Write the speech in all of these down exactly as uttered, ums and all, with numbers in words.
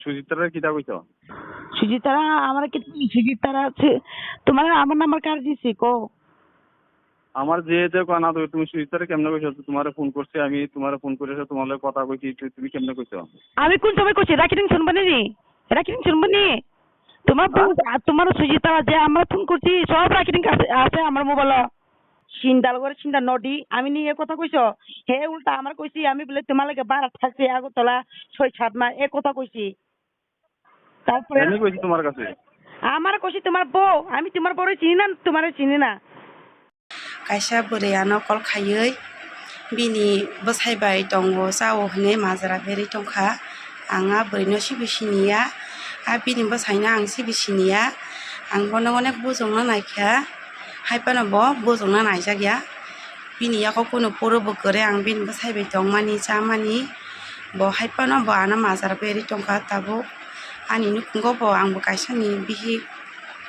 সুচিত্রারে কিতা কইছো? সুচিত্রা, আমার কি সুচিত্রা আছে? তোমার আমার নাম্বার কার দিছে কো? আমার যে যে কয় না তো, তুমি সুচিত্রারে কেমনে কইছো? তোমারে ফোন করছি আমি, তোমারে ফোন করে তোমার লগে কথা কইছি, তু-, তুমি কেমনে কইছো? আমি কোন সময় কইছি? রাকিটিং শুনবো নি? রাকিটিং শুনবো নি? তোমার বউ, হ্যাঁ? আর তোমার সুচিত্রা যে আমরা ফোন করছি, সব রাকিটিং আছে, আছে আমার মোবাইল। সিন্দাল করে সিন্দা নদী, আমি নিয়ে কথা কইছো। হে উল্টা আমার কইছি, আমি বলে তোমার লগে বারা থাকছি আগরতলা ছয় সাত মাস, এ কথা কইছি। তারপরে এমনি কইছি তোমার কাছে। আমার কইছি তোমার বউ, আমি তোমার বউরে চিনি না, তোমারে চিনি না। Kaisa bwrwi ano call khaiwi bini bwsai bai tongo, chao hwnwi majra berwi tongkha. Ang a bwrwino sibo siniya, a bini bwsaino ang sibo siniya. Ang bono onek bujongno naikha, hai phano bo bujongno naijakya. Bini yago kunu puro bo kwrwi, ang bini bwsai bai tongmani, chamani. Bo hai phano bo ano majra berwi tongkha tabuk. Ani nukhungo bo ang bo kaisani bihik,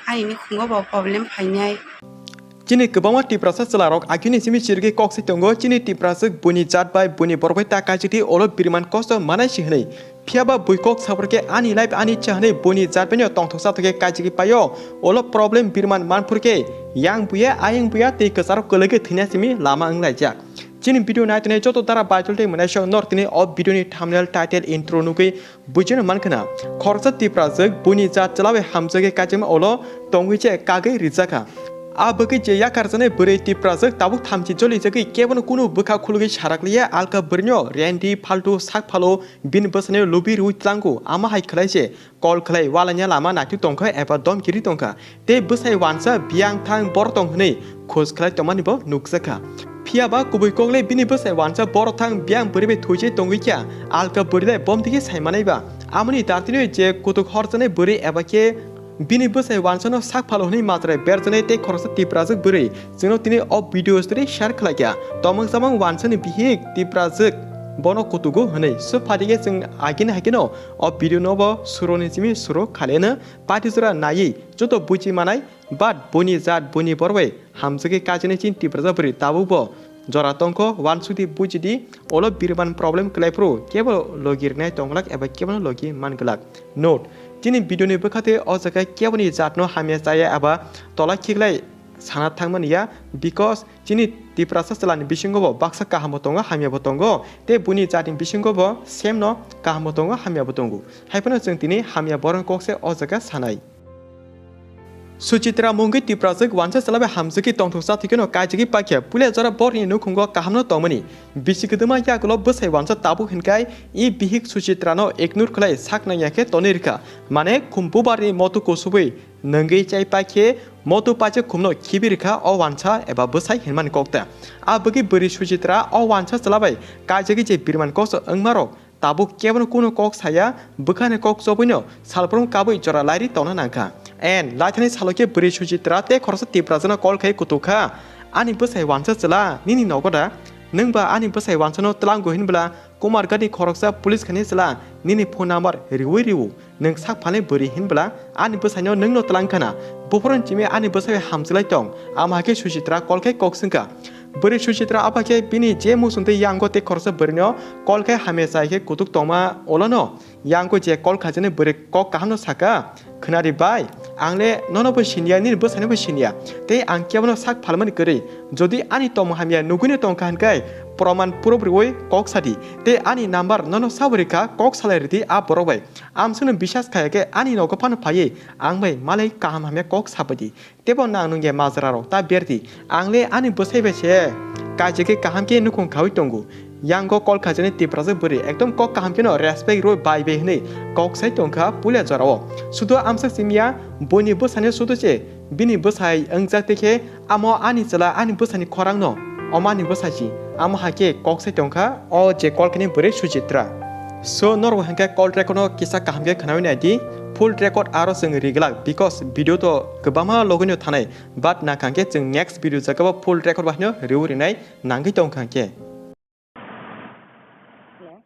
ani nukhungo bo problem phainai. Chini kwbangma Tiprasa chwlarok agini simi chirigwi kok sai tongo, chini Tipraswk buini jat bai buini borok bai ta kaijakdi, olo biriman kosto manai si hwnwi. Phiya ba bui kok saphur khe ani life ani ichha hwnwi buini jat baino tongthoksa thokhe kaijakgwi paio, olo problem biriman manphur khe yang buya ayang buya tei kwcharok kwlwigwi thwina simi lama wng laijak. Chini video naitonwi joto dara baichol tei mwnaisok nor tini o video ni thumbnail, title, intro nugwi buchino mankha na. Khoroksa Tipraswk buini jat chwla bai hamjakgwi kaijakma olo tongwi se kagwi rijakha. A bwkhe je yakarjaknai bwrwi Tipraswk tabuk thamchi jolijagwi kebono kunu bwkha khulugwi sarakliya, alka bwrwino rendi phaltu sak phalo bini bwsano lubi rwi tlango, ama hai khlai se call khlai walanya lama naitwi tongkha eba domkiri tongkha. Tei bwsai wansa biyang thang bor tong hwnwi khoj khlai tongmani bo nukjakha. Phiya ba kubui kok le bini bwsai wansa bor thang biyang bwrwi bai thuisai tongwi kha, alka bwrwi le bom digi sai manai ba. Amoni dartino je kutuk horjaknai bwrwi eba khe bini bwsai wansano sak phalo hwnwi majra berjaknai tei khoroksa Tipraswk bwrwi chwngno tini o video story share khlai kha. Tomong samong wansani bihik Tipraswk bono kutugo hwnwi. So phaidi khe chwng agini hai kheno o video no bo suroni simi suro khaleno. Party jora naiwi joto buchi manai, but buini jat buini borok bai hamjakgwi kaijaknai chini Tiprasa bwrwi tabuk bo jora tongkho, wansukdi bujidi, olo biriman problem kwlai phuru kebo logi rwnai tongglak eba kebono logi man glak. Note, chini video ni bwkha tei o jaga keboni jat no hamya chaya eba tola khiklai sana thangmani ya, because chini Tiprasa chwla ni bisingo bo baksa kaham bo tongo, hamya bo tongo, tei buini jat ni bisingo bo same no kaham bo tongo, hamya bo tongo. Hai phano chwng tini hamya borok ni kok se o jaga sanai. Suchitra mungwi Tipraswk wansa chwla bai hamjakgwi tongthoksa thwikheno kaijakgwi paikha, puila jora borokni nukhungo kahamno tongmani. Bisi kwdwma yagulo bwsai wansa tabuk hinkai i bihik Suchitrano ignore khlai sak nangya khe tonwi rwkha. Mane khum bubarni motu kusubwi nungwi chai paikhe motu paisa khumno khibi rwkha o wansa eba bwsai hinmani kokta. A bwgwi bwrwi Suchitra o wansa chwla bai kaijakgwi je biriman koksa wngmarok tabuk kebono kunu kok saya, bwkhani kok chobwino salbrum kabui jora lairi tongna nangkha. And laithani salo khe bwrwi Suchitra tei khoroksa Tiprasano call khai kutukha, "Ani bwsai wansa chwla, nini nogo da? Nwng ba ani bwsai wansano tlango hinbwla Kumarghatni khoroksa police khani chwla nini phone number riwi riwu. Nwng sak phalni bwrwi hinbwla ani bwsaino nwngno tlang khana. Buphuruni simi ani bwsai bai hamchlai tong." Ama hakhe Suchitra call khai kok swngkha. Bwrwi Suchitra aba khe bini je muchung tei yango tei khoroksa bwrwino call khai hamya chai khe kutuk tongma ulono yango je call khajani bwrwi kok kahamno saka, "Khwnari bai, ang le nono bo siniya, nini bwsaino bo siniya. Tei ang kebono sak phalmani kwrwi. Jodi ani tongmung hamya nugwino tongkha hinkai proman proof riwi kok sadi. Tei ani number nono sabo rikha, kok salai ridi a borok bai. Amswkno bisas khaya khe ani nogo phano phaiwi ang bai malai kaham hamya kok sabaidi. Teibo nang nungya majra rok ta berdi. Ang le ani bwsai bai se kaijagwi kaham khe nukhung khaui tongo." Yango call khaijani Tiprasa bwrwi ekdom kok kaham kheno respect rwi bai bai hwnwi kok sai tongkha puila jorao. Sudu amsak simiya buini bwsani sudu se bini bwsai wngjak tei khe amo ani chwla ani bwsani khorang no omo ani bwsai si amo hai khe kok sai tongkha o je call khani bwrwi Suchitra. So norok hwnkhe call record no kisa kaham khe khnaui nai di, full record aro chwng ri glak because video to kwbangma logi no thanai, but nang kha khe chwng next video jaga bo full record bahai no riui rinai nangwi tong kha khe. Hello.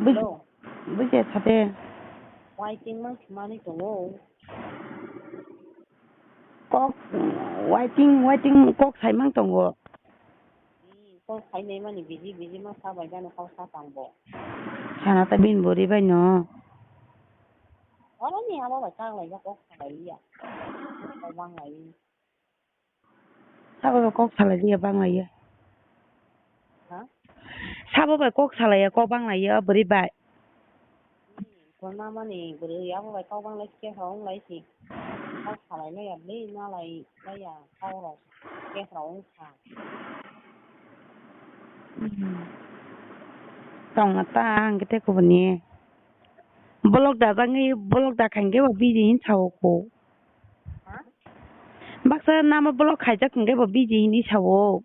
Buj-, hello. Bujia thate. Waiting mang thumani tongo. Kok, waiting, waiting kok saimang tongo. Hmm, kok sainai mani busy, busy ma sabai gani kok sa tangbo. Sana ta bini bwrwi bai no. Oro ni abo bai kak laijak kok salai ya. Kok bang lai. Sabo bai kok salai ya bang lai ya. Ha? Sabo bai kok salai ya kok bang lai ya bwrwi bai. Kona mani bwrwi abo bai kok bang lai khe ha ong lai si. Kok salai lai ya bwrwi na lai lai ya kok rok khe ha ong kha. Hmm. Tong na ta ang khe te kubuni. Block da jagni block da khain khe bo busy hin sao ko. Ha? Baksa nama block khaijak hwnkhe bo busy hinwi sao.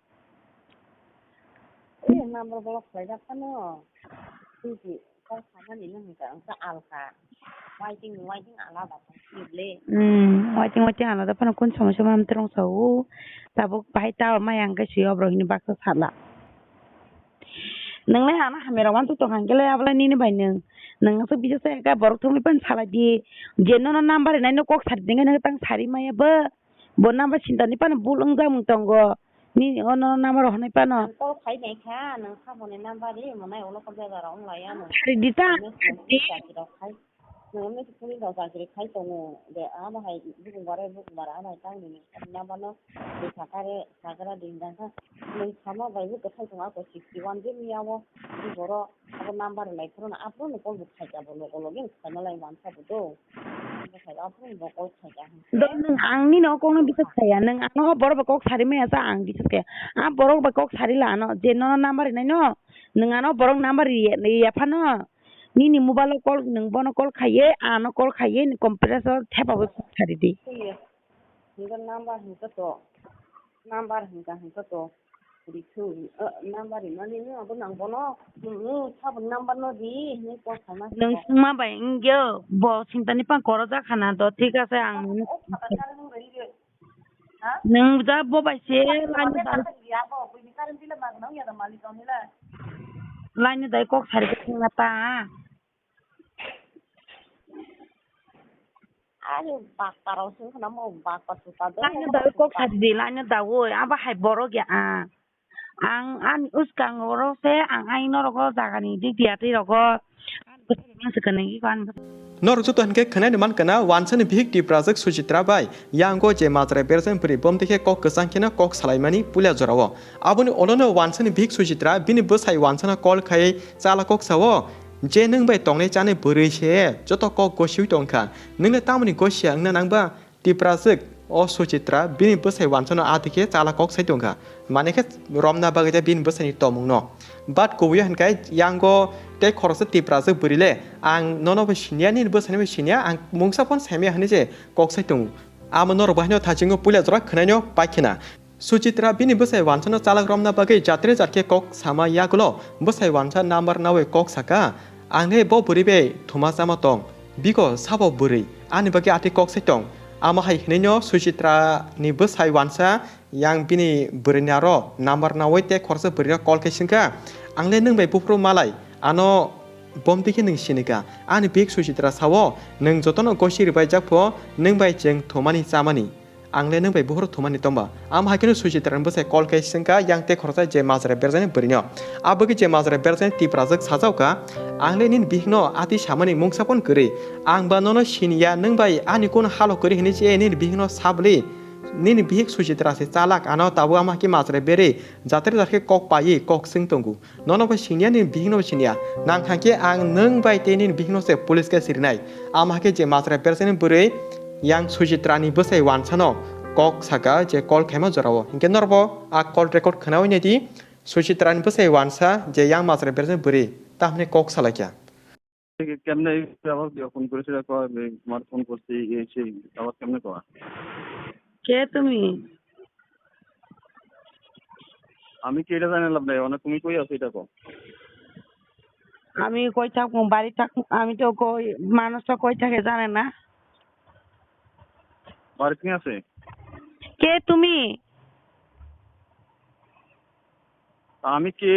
Eh, number block khlaijak phano. Busy, kok sanani no hwnkha, hwnkha alka. Waiting, waiting alada tong sibli. Hmm, waiting, waiting alada phano kun somoi somoi amtwrwng sao. Tabuk bahai tower maya hwnkhe swi obrok hini baksa sala. Nwngle ano hamya rok wantu tong hwnkhe le abo le nini bai nwng. Nwng aswk bisa se ka borok thumwi phano salai di. Je nono number rinai no kok sari di hwnkhe nwng tang sari maya bo. Bo number sinta ni phano bul wngjak mung tongo. Nini ono number hwnwi phano. Ang call khai nai kha, nwng saboni number ri mwnai ulo kok jaga rok wng lai ano. Sari di ta, sari di. Nwng misi police rok chakri khai tongo de, abo hai bukung barai bukung bara abo hai tamni ni sari number no de sakare sakara ding dang kha. Nwng sama bai bo kwthai tongo ako sixty one je miya o borok abo number lai phuru no aphuru no call bo khai kha bo logo logi khai ma lai man kha bo do. Bo khai aphuru no bo call khai kha. Do nwng ang nini o kok no bisas kaya, nwng ano borok bo kok sari maya sa ang bisas kaya. A borok bo kok sari la ano je nono number rinai no nwng ano borok number ri ya phano. Nini mobile o call, nwng bono call khaiye, ano call khaiye, ni compressor thepa bo sari di. Hiya. Hinkhe number hinkhe to, number hinkha hinkhe to, rithu, eh, number rimani no abo nang bono, hmm, saboni number no di, hinwi call khaima. Nwng swngma bai wngyo, bo sintani pang koro jakha na do, thik ase ang nini. O khata kare nwng bai wngyo. Ha? Nwng ja bo bai se line no dal. Line no dai kok sari khe thangna ta. Ani bakta rok sing khna mo bakta chuta do. Line no dai kok sari di, line no dawoi, abo hai borok ya ang. Ang ani uskang oro se ang ai norok o jaga ni dik dia twi rogo. Norok joto hinkhe khwnai ni mankha na wansani bihik Tiprajwk Suchitra bai yango je majra berajak bwrwi bomtwi khe kok kwchang kheno kok salaimani puila jorao. Aboni olono wansani bihik Suchitra bini bwsai wansano call khai chala kok sao, je nwng bai tongnai chanai bwrwi se joto kok gosiwi tongkha, nwngno tamoni gosia wngna nangba? Tiprajwk o Suchitra bini bwsai wansano ati khe chala kok sai tongkha, mane khe romna bagwi tei bini bwsaini tongmungno. But kubui hwnkhai yango tei khoroksa Tiprajwk bwrwi le, ang nono bo siniya, nini bwsaino bo siniya, ang mungsa phone saimaya hwnwi se kok sai tongo. Amo norok bo haino thachingo puila jora khwnaino pai khna. Suchitra bini bwsai wansano chalak romna bagwi jatre jat khe kok sama yagulo bwsai wansa number nawi kok saka, "Ang le bo bwrwi bai thuma chama tong, biko sabo bwrwi ani bagwi atwi kok sai tong." Amo hai hwnwino Suchitra ni bwsai wansa yang bini bwrwini aro number nawi tei khoroksa bwrwino call khe swngkha, "Ang le nwng bai buphuru malai, ano bomtwi khe nwng sinika?" Ani bihik Suchitra sao, "Nwng jotono gosi rwbaijak pho, nwng bai chwng thumani chamani." Ang le nwng bai buphuru thumani tongba. Amo hai kheno Suchitra ni bwsai call khai swngkha yang tei khoroksa je majra berajani bwrwino. Abo khe je majra berajani Tiprajwk sajao kha, "Ang le nini bihikno atwi samani mungsa phone kwrwi. Ang ba nono siniya, nwng bai ani kunu halo kwrwi hwnwi se nini bihikno sabwli. Nini bihik Suchitra se chalak, ano tabuk amo hai khe majra berwi jatre jat khe kok paiwi kok swng tongo." Nono bo siniya, nini bihikno bo siniya. Nang thang khe ang nwng bai tei nini bihikno se police case rinai. Amo hai khe je majra berajani bwrwi yang Suchitra ni bwsai wansano kok saka je call khaima jorao. Hinkhe norbo a call record khnawi naidi, Suchitra ni bwsai wansa je yang majra berajani bwrwi tamni kok salaikha. Kemne abar phone korichi, tomar phone korchi, ei sei abar kemne kowa? কে তুমি? আমি কি এটা জানি লাভ নাই, মানে তুমি কই আছো এটা কও। আমি কই থাকবো, বাড়ি থাক, আমি তো কই, মানুষ তো কই থাকে জানে না। বাড়িতে কে আছে? কে তুমি? আমি কে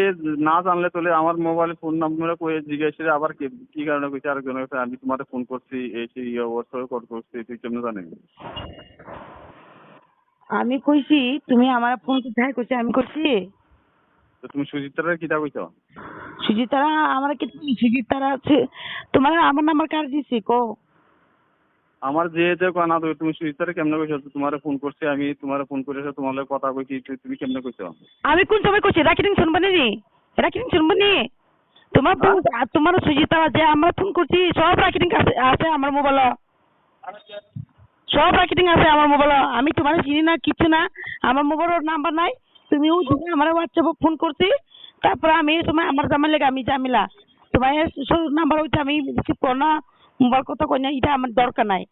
না জানলে তোলে আমার মোবাইলে ফোন নাম্বার করে জিজ্ঞাসা করে আবার কে, কি কারণে কইছে আরেকজনের কাছে আমি তোমারে ফোন করছি, এই সেই ইয়ে WhatsApp-এ কল করছি, তুই কেমনে জানিস? আমি কইছি, তুমি আমার ফোন কোথায় কইছে, আমি কইছি? তো তুমি সুজিতারে কিতা কইছো? সুজিতারা আমার কি, সুজিতারা সে-, তোমার আমার নাম্বার কার দিছি কো? আমার যে যে কয় না, তুমি, তুমি সুজিতারে কেমনে কইছো? তোমারে ফোন করছি আমি, তোমারে ফোন করে তোমার লগে কথা কইছি, তু-, তুমি কেমনে কইছো? আমি কোন সময় কইছি? রাকিটিং শুনবো নি? রাকিটিং শুনবো নি? তোমার হ্যাঁ? বউ, আর তোমার সুজিতারা যে আমরা ফোন করছি, সব রাকিটিং আছে, আছে আমার মোবাইল। সব রাকিটিং আছে আমার মোবাইল। আমি তোমার চিনি না, কিচ্ছু না। আমার মোবাইলর নাম্বার নাই। তুমি ওই দিকে আমার WhatsApp-এ ফোন করছি, তারপরে আমি এই সময় আমার জামাই লাগে আমি ঝামেলা। তোমার এই সব নাম্বার ওইটা আমি রিসিভ করো না, মোবাইল কথা কই না, এটা আমার দরকার নাই।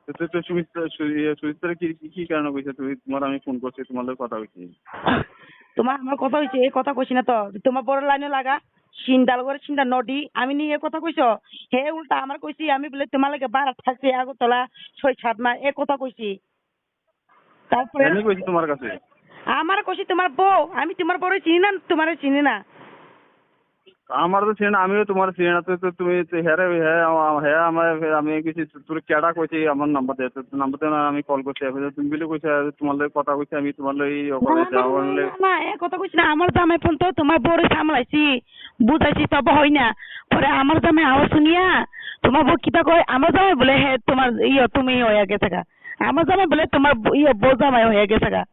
তো, তো, তো সুমিত্রা, সু-, ইয়ে, সুমিত্রা কি, কি, কি কারণে কইছে? তুমি, তোমার আমি ফোন করছি, তোমার লগে কথা কইছি। তোমার আমার কথা হইছে, এই কথা কইছি না তো। তোমার বড় লাইনে লাগা, সিন্ডাল করে সিন্ডা নডি। আমি নিয়ে কথা কইছো, হে উল্টা আমার কইছি, আমি বলে তোমার লগে বারা থাকছি আগরতলা ছয় সাত মাস, এ কথা কইছি। তারপরে এমনি কইছি তোমার কাছে? আমার কইছি তোমার বউ, আমি তোমার বউরে চিনি না, তোমারে চিনি না। আমার তো চিনি না, আমিও তোমার চিনি না। তো, তো তুমি তো হেরে, হে আমা-, হে আমার, হে আমি কিছু তোর কেডা কইছি আমার নাম্বার দে, তো নাম্বার দে না, আমি কল করছি। এখন তুমি বিলে কইছো, তোমার লগে কথা কইছি আমি, তোমার লগে এই না, ওখানে না, যাওয়া না, বললে। না, না, এ কথা কইছি না। আমার জামাই ফোন তো তোমার বউরে সামলাইছি, বুঝাইছি, তবে হয় না। পরে আমার জামাই আওয়াজ শুনিয়া তোমার বউ কিতা কয়, আমার জামাই বলে, "হে, তোমার ইয়ে, তুমি হয়ে গেছে গা।" আমার জামাই বলে, "তোমার ব-, ইয়ে, বউ জামাই হয়ে গেছে গা।"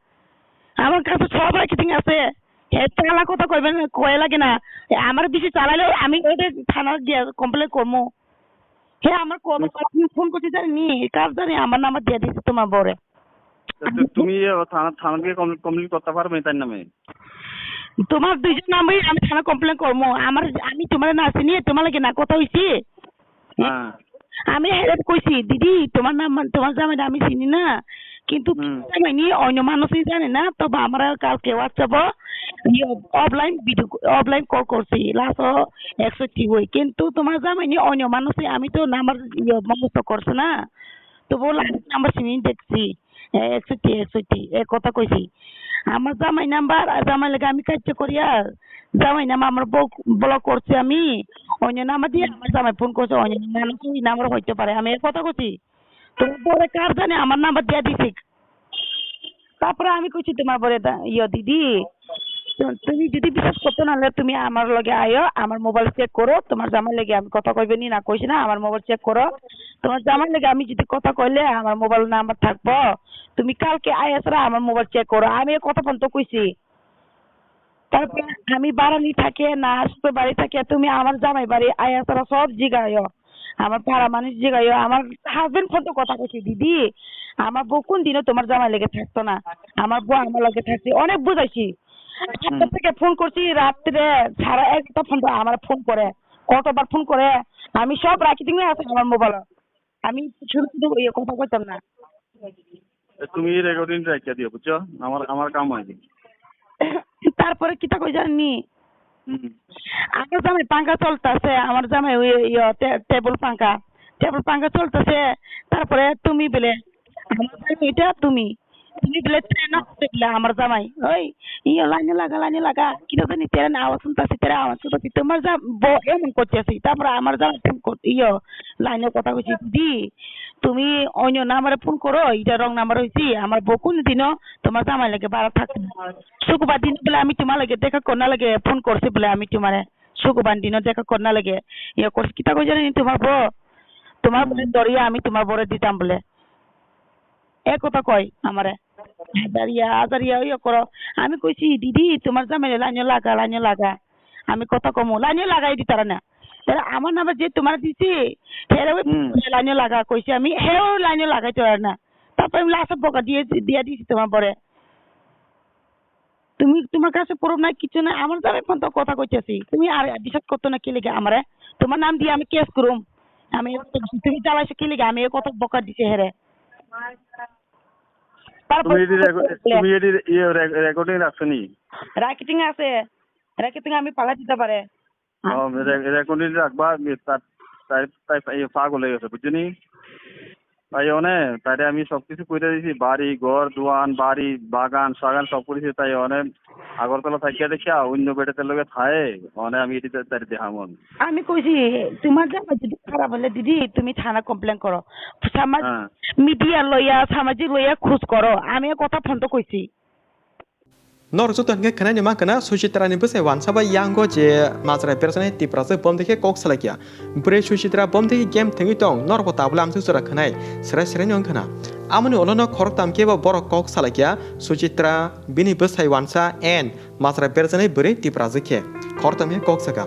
আমার কাছে সব রাইটিং আছে। হে চালা কথা কইবেন, কয়ে লাগে না। এ, আমার বেশি চালাইলে আমি ওদের থানা গিয়া কমপ্লেন করবো। হে আমার কত হুম। কতদিন ফোন করতে জানি নি, কার জানি আমার নাম্বার দিয়ে দিছে তোমার বউরে। তা তু-, তুমি ইয়ে থানা, থানা গিয়ে কমপ্লেন, কমপ্লেন করতে পারবে তার নামে? তোমার দুইজন নামে আমি থানা কমপ্লেন করবো। আমার, আমি তোমার না চিনি, তোমার লাগে না কথা হইছে। হ্যাঁ। আমি হেরে কইছি, "দিদি, তোমার নাম মান-, তোমার জামাইটা আমি চিনি না, কিন্তু হুম। জামাইনি অন্য মানুষই জানে না, তবে আমরা কালকে WhatsApp-ও ইয়ে অফলাইন ভিডিও, অফলাইন কল করছি, লাস্ট একষট্টি হই, কিন্তু তোমার জামাইনি অন্য মানুষই, আমি তো নাম্বার ইয়ে মুখস্থ করছে না, তবু লাস্ট নাম্বার চিনি দেখছি।" এ, একষট্টি, একষট্টি, এ কথা কইছি। আমার জামাই নাম্বার, আর জামাই লাগে আমি কাজ করি আর জামাই নাম আমার বউ ব্লক করছি আমি। অন্য নাম্বার দিয়ে আমার জামাই ফোন করছে, অন্য মানুষ ওই নাম্বার হইতে পারে। আমি এ কথা কইছি। তোমার বউরে কার জানে আমার নাম্বার দিয়ে দিছি। তারপরে আমি কইছি তোমার বউরে দা-, ইয়ো দিদি, তু-, তুমি যদি বিশ্বাস করতে না হলে তুমি আমার লগে আয়ো, আমার মোবাইল চেক করো, তোমার জামাই লগে আমি কথা কইবে নি না কইছি না, আমার মোবাইল চেক করো। তোমার জামাই লগে আমি যদি কথা কইলে আমার মোবাইল নাম্বার থাকবো। তুমি কালকে আয়া ছাড়া আমার মোবাইল চেক করো। আমি এই কথা পর্যন্ত কইছি। তারপরে আমি বাড়ানি থাকে না আসতে বাড়ি থাকে, তুমি আমার জামাই বাড়ি আয়া ছাড়া সব জিগাইও। আমার পাড়া মানুষ জিগাইও, আমার হাজবেন্ড পর্যন্ত কথা কইছে, "দিদি, আমার বউ কোন দিনও তোমার জামাই লেগে থাকতো না, আমার বউ আমার লগে থাকছে।" অনেক বুঝাইছি। হুম। আটটা থেকে ফোন করছি, রাত্রে সাড়ে একটা পর্যন্ত আমার ফোন করে, কতবার ফোন করে, আমি সব রাখি দিন আছে আমার মোবাইল। আমি শুধু শুধু ইয়ে কথা কইতাম না। এ, তুমি এই রেকর্ডিং রাখিয়া দিও, বুঝছো? আমার, আমার কাম হয়নি। তারপরে কিতা কই জানি? হুম। আমার জামাই পাঙ্খা চলতেছে, আমার জামাই ওই ইয়ে টে-, টেবিল পাঙ্খা, টেবিল পাঙ্খা চলতেছে। তারপরে তুমি বলে, আমার জামাই এটা তুমি, তুমি বলে ট্রেন আসতে বলে আমার জামাই, ওই ইয়ে লাইনে লাগা, লাইনে লাগা, কিতা জানি ট্রেন আওয়াজ শুনতেছি, ট্রেন আওয়াজ শুনতেছি, তোমার যা ব-, এমন করতেছি। তারপরে আমার জামাই ফোন কর-, ইয়ে লাইনে কথা কইছি, "দিদি, তুমি অন্য নাম্বারে ফোন করো, এটা রং নাম্বার হইছি, আমার বউ কোন দিনও তোমার জামাই লাগে বাড়া থাকতো না।" শুক্রবার দিন বলে আমি তোমার লাগে দেখা করনা লাগে ফোন করছি বলে আমি তোমারে শুক্রবার দিনও দেখা করনা লাগে ইয়ে করছি। কিতা কই জানি তোমার বউ, তোমার হুম। বলে দরিয়া আমি তোমার বউরে দিতাম বলে। এ কথা কয় আমারে, "হাজারিয়া, হাজারিয়া, ইয়ে করো।" আমি কইছি, "দিদি, তোমার জামাই লাইনে লাগা, লাইনে লাগা।" আমি কথা কমু, লাইনে লাগাই দিতারা না। তারা আমার নাম্বার যে তোমার দিছি, হেরে ওই হুম। লাইনে লাগা কইছি আমি, হেও লাইনে লাগাই তোরা না। তারপরে আমি লাস্ট বকা দিয়ে, দিয়ে দিছি তোমার পরে। তুমি, তোমার কাছে প্রুফ নাই, কিছু নাই, আমার জামাই ফোন তো কথা কইতেছি। তুমি আর বিশ্বাস করতো না কি লেগে আমারে? তোমার নাম দিয়ে আমি কেস করুম। আমি, তুমি চালাইছো কি লেগে? আমি এই কথা বকা দিছি হেরে। তারপর তুমি এটি রেকর্ড-, তুমি এটি ইয়ে রেক-, রেকর্ডিং রাখছো নি? রাইটিং আছে, রেকর্ডিং আমি পালা দিতে পারে। ও, রে-, রেকর্ডিং রাখবা, আমি তার, তাই, তাই, ইয়ে, পাগল হয়ে গেছে, বুঝছো নি? তাই অনে, তাইরে আমি সবকিছু কইরা দিছি, বাড়ি, ঘর, দোয়ান, বাড়ি, বাগান, সাগান সব করেছি, তাই অনে আগরতলা থাকিয়া দেখিয়া অন্য বেটাতে লগে থায়ে, অনে আমি এটি তাই, তাই দেখামন। আমি কইছি, তোমার জামাই যদি খারাপ হলে দিদি, তুমি থানা কমপ্লেন করো। সামাজ-, হ্যাঁ। মিডিয়া লইয়া, সামাজিক লইয়া খোঁজ করো। আমি এ কথা ফোন তো কইছি। Norok joto hwnkhe khwnai ni mankha na, Suchitra ni bwsai wansa bai yango je majra berjaknai Tiprajwk, bomtwi khe kok salai kha. Bwrwi Suchitra bomtwi khe game thwngwi tong, norok bo tabuk le amsuk jora khwnai, serai serai no wngkha na. Amoni ulo no khoroktham khe bo borok kok salai kha, Suchitra, bini bwsai wansa, and majra berjaknai bwrwi Tiprajwk khe khoroktham khe kok saka.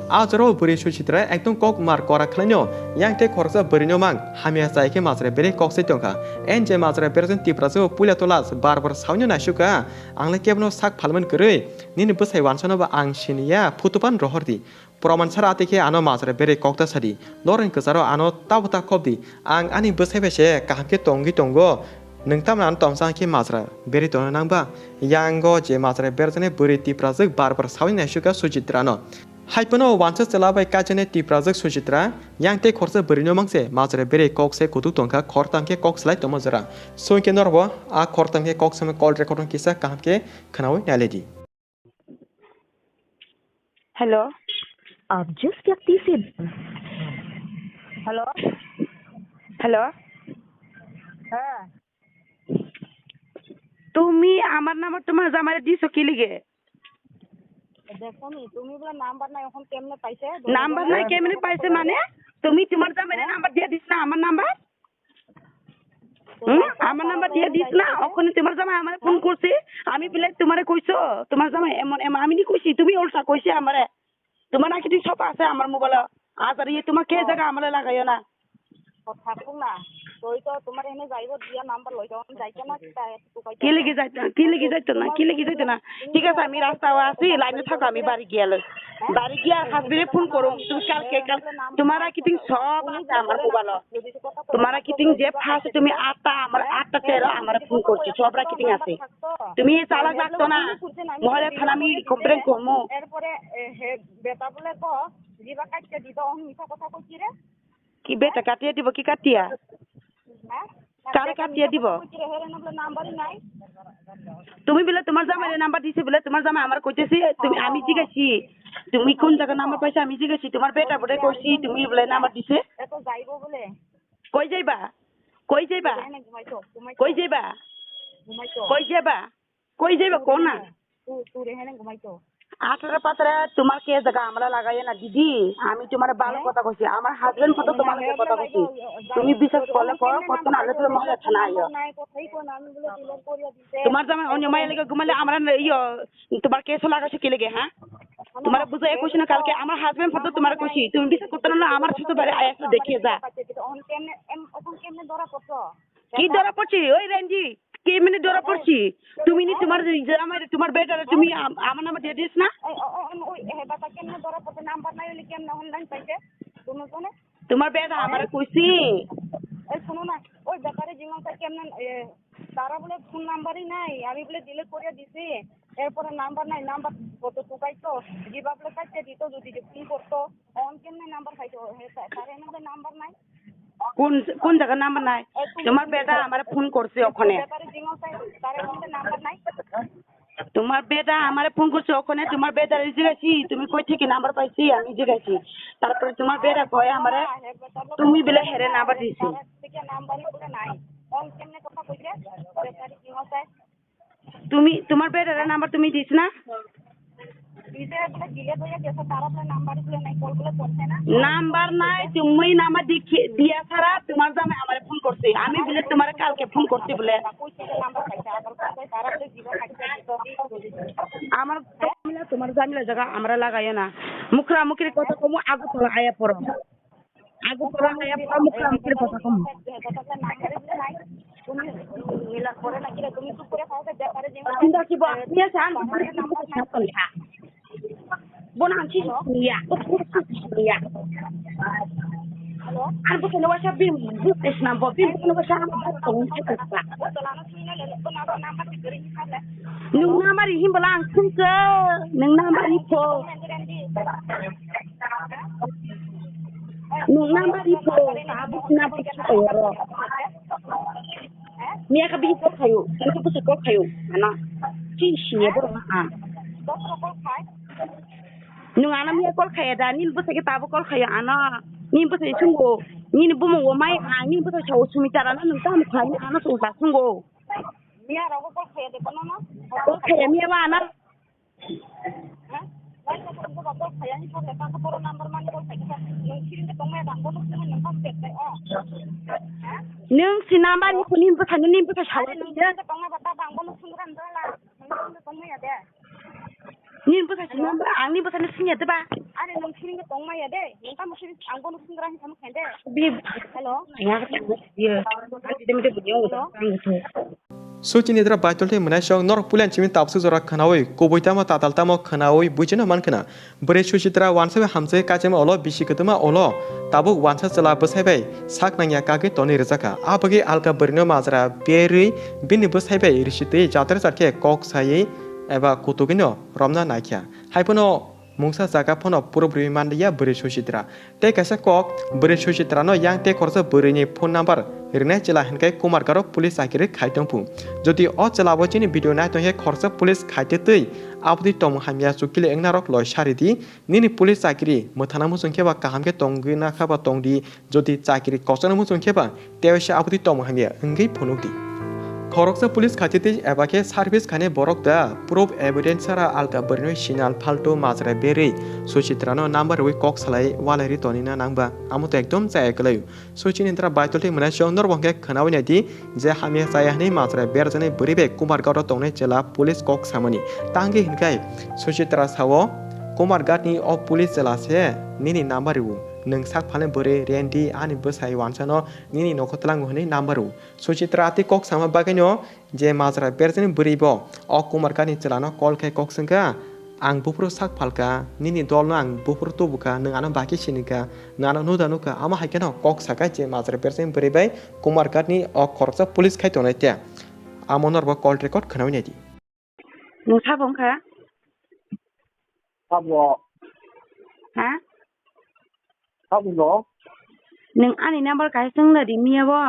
A jorao bwrwi Suchitra ekdom kok mar kora khwlaino, yang tei khoroksa bwrwi no mang hamya chai khe majra berwi kok sai tongkha. And je majra berjaknai Tiprajwk puila tola bar bar saui no naisuk kha. Ang le kebono sak phalmani kwrwi, nini bwsai wansano bo ang siniya, photo phan rohor di. Proman sara tei khe ano majra berwi kok ta sadi. Norokni kwcharo ano tabo ta khop di. Ang ani bwsai bai se kaham khe tongwi tongo. Nwng tamni ano tomsa khe majra berwi tongna nang ba? Yango je majra berjaknai bwrwi Tiprajwk bar bar saui naisuk kha Suchitrano. Hai phano wansa chwla bai kaijaknai Tiprajwk Suchitra, yang tei khoroksa bwrwi no mang se majra berwi kok se kutuk tongkha, khoroktham khe kok slai tongma jora. Songwi khe norok bo a khoroktham khe kok sama call record no kisa kaham khe khwnaui nailai di. Hello. आप जिस व्यक्ति से hello. Hello. হ্যাঁ। তুমি আমার নাম্বার তোমার জামাইরে দিছো কি লিগে? দেখো নি, তুমি বলে নাম্বার নাই, এখন কেমনে পাইছে? নাম্বার নাই, কেমনে পাইছে মানে? তুমি তোমার জামাইরে নাম্বার দিয়ে দিছ না আমার নাম্বার? হুম? আমার নাম্বার দিয়ে দিস না। ওখানে তোমার জামাই আমার ফোন করছে, আমি বলে তোমারে কইছো, তোমার জামাই এমন এমন, আমি নি কইছি, তুমি উল্টা কইছে আমারে। তোমার নাকি তুই সব আছে আমার মোবাইল, আজ আর ইয়ে তোমার কে জায়গা আমার লাগাইও না। থাকুক না, তুই তো তোমার এনে যাইব দিয়া নাম্বার লই যাও, আমি যাইতে না, তাই একটু কইতে কি লেগে যাইতো না, কি লেগে যাইতো না, কি লেগে যাইতো না? ঠিক আছে, আমি রাস্তায় আছি, লাইনে থাকো, আমি বাড়ি গিয়া লই। বাড়ি গিয়া হাজবেন্ডে ফোন করো, তুমি কালকে, কাল, তোমার রাকিটিং সব আছে আমার মোবাইল। তোমার রাকিটিং যে ফার্স্ট তুমি আটটা, আমার আটটা তেরো, আমার ফোন করছি, সব রাকিটিং আছে। তুমি চালাক লাগতো না, মহিলা থানা আমি কমপ্লেন করবো। এরপরে, এ, হে, বেটা বলে তো, জিবা কাটতে দিত, অহন মিছা কথা কইছি রে। কি বেটা কাটিয়ে দিব, কি কাটিয়া? হ্যাঁ? কারে কাটিয়ে দিব? তুমি বলে তোমার জামাইরে নাম্বার দিছে বলে, তোমার জামাই আমার কইতেছে, তুমি, আমি জিজ্ঞাসি, তুমি কোন জায়গা নাম্বার পাইছো? আমি জিজ্ঞাসি, তোমার বেটা বলে কইছি, তুমি বলে নাম্বার দিছে। এত যাইবো বলে। কই যাইবা? কই যাইবা? এখানে ঘুমাইছো, ঘুমাইছো। কই যাইবা? ঘুমাইছো। কই যাইবা? কই যাইবা কও না? তু-, তুই এখানে ঘুমাইতো। আঠারো পাতারা তোমার কে জায়গা আমরা লাগাই না দিদি, আমি তোমার ভালো কথা কইছি, আমার হাজবেন্ড কত তোমার লগে কথা কইছি, তুমি বিশ্বাস করলে করো, করতে না হলে তুমি মহিলা থানা আইও। তোমার জামাই অন্য মায়ের লগে ঘুমালে আমরা ইয়ো তোমার কেসও লাগাইছে কি লেগে, হ্যাঁ? তোমার বুঝাই কইছি না কালকে, আমার হাজবেন্ড কত তোমার কইছি, তুমি বিশ্বাস করতে না, আমার শ্বশুর বাড়ি আয়া দেখিয়ে যা। কেমনে, এম, ওখানে কেমনে ধরা পড়ছো? কি ধরা পড়ছি? ওই রেঞ্জি, কি মানে ধরা পড়ছি? তুমি নি তোমার জামাই, তোমার বেটারে তুমি আম-, আমার নাম্বার দিয়ে দিস না? এই, ও, ও, ও, ওই, এ, বাবা, কেমনে ধরা পড়ছে? নাম্বার নাই, হইলে কেমনে অনলাইন পাইছে? দুজনে? তোমার বেটা আমারে কইছি। এই, শোনো না, ওই বেটারে জিজ্ঞাসা কেমনে, এ, তারা বলে ফোন নাম্বারই নাই, আমি বলে ডিলিট করিয়া দিছি, এরপরে নাম্বার নাই, নাম্বার কত টুকাই তো, যে বাবলে কাটতে দিত, যদি যে ফোন করতো, অন কেমনে নাম্বার খাইতো, হে, তা-, তার এনে নাম্বার নাই। কোন, কোন জায়গার নাম্বার নাই? তোমার বেটা আমারে ফোন করছে ওখানে। তোমার বেটা আমারে ফোন করছে ওখানে, তোমার বেটারে জিজ্ঞাসি, তুমি কই থেকে নাম্বার পাইছি? আমি জিজ্ঞাসি। তারপরে তোমার বেটা কয় আমারে, তুমি বলে হেরে নাম্বার দিছি। তুমি, তোমার বেটারে নাম্বার তুমি দিছ না? নাম্বার নাই, তুমি নাম্বার দিখে-, দিয়া ছাড়া তোমার জামাই আমারে ফোন করছে। আমি বলে তোমারে কালকে ফোন করছি বলে। আমার জামিলা, তোমার জামিলা জায়গা আমরা লাগাইও না। মুখরা মুখের কথা কমু, আগে তোরা আয়া পড়ো। আগে তোরা আয়া পড়া মুখে মুখে কথা কম। চিন্তা কি বল? নিয়ে আসে, আমি বুঝতে পারছি না। বোন আনছি শুনিয়া, ও শুনছি শুনিয়া। আর বুঝতে না, ওসব বিন বুঝতে না, বিন বুঝতে না, ওসব আমার বুঝতে না। Nung number ihim bala ang sungke, nung number ipo. Nung number ipo, tabuk number ipo oro. Miya ka bihi call khayo, kini ka busa call khayo, ana. Chi siye boro na a. Nung ana miya call khaya da, nini busa ke tabuk call khayo, ana. Nini busa sungo, nini bumung wo mai ang, nini busa chao sumi tara na nung tamu khayo, ana so uta sungo. Miya rogo call khaya de bono no. Call khaya miya ba ana. Ha? Wai ko ko ko call khaya ni ko ta ko number man call khaya. Nung sini de tong mai bang bono sini nang pas pek de o. Ha? Nung si number ni ko nim bwsa ni nim bwsa sawa. Nung sini de tong mai ba bang bono sini ran dala. Nung sini de tong mai ya de. Nini bwsa sini number, ang ni bwsa ni sini ya de ba? Are nung sini tong mai ya de. Nung tamo sini ang bono sini ran tamo khen de. Bini Hello. Ya, ya. Hello. Suchini dra baitol tei mwnai sok norok pulen chimi tapsu jora khnawi kubui tamo tatal tamo khnawi buichino man khna. Bwrwi Suchitra wansa bai hamjagwi kachaima ulo bisi kwtwma ulo tabuk wansa chwla bwsai bai sak nangya kagwi tonwi rwjakha. A bagwi alka bwrwino majra berwi bini bwsai bai risi twi jatra jatkhe kok saywi eba kutugwino romna naikha. Haiphano mungsa jaga phano puro bwrwi manliya bwrwi Suchitra. Tei kaisa kok, bwrwi Suchitrano yang tei khoroksa bwrwini phone number rwnai chwla hinkhe Kumar Garo police chakiri khai tongphu. Jodi o chwlabo chini video nai tongkhe khoroksa police khaite twi aboni tongmung hamya chukili wngnarok loi sari di. Nini police chakiri mwthana muchung khe ba kaham khe tongwi nakha ba tongdi, jodi chakiri kochokna muchung khe ba tei waisa aboni tongmung hamya wngwi phunukdi. Khoroksa police khaite twi eba khe service khainai borok da proof evidence sara alka bwrwino sinal phaltu majra berwi Suchitrano number rwi kok salai walai ri tonina nangba amo to ekdom chaya kwlaio. Suchini dra baitol tei mwnai sok norok bo hwnkhe khnawi naidi je hamya chaya hwnwi majra berjaknai bwrwi bai Kumar Ghat o tongnai chwla police kok samani. Tangwi hinkhai Suchitra sao, Kumar Ghat ni o police chwla se nini number rw. Nwng sak phalni bwrwi Rendi ani bwsai wansano nini nokho twlango hwnwi number rw. Suchitra tei kok sama bagwino je majra berjaknai bwrwi bo o Kumar Ghat ni chwlano call khai kok swngkha, "Ang buphuru sak phalka, nini dolno ang buphuru tubukha, nwng ano baki sinikha, nwng ano nuda nukha," amo hai kheno kok sakha je majra berjaknai bwrwi bai Kumar Ghat ni o khoroksa police khai tongnai te. Amo norbo call record khnawi naidi. Nwng sabo wngkha? Sabo. Ha? Sabo no? Nwng ani number kaisa wngla di miya bo?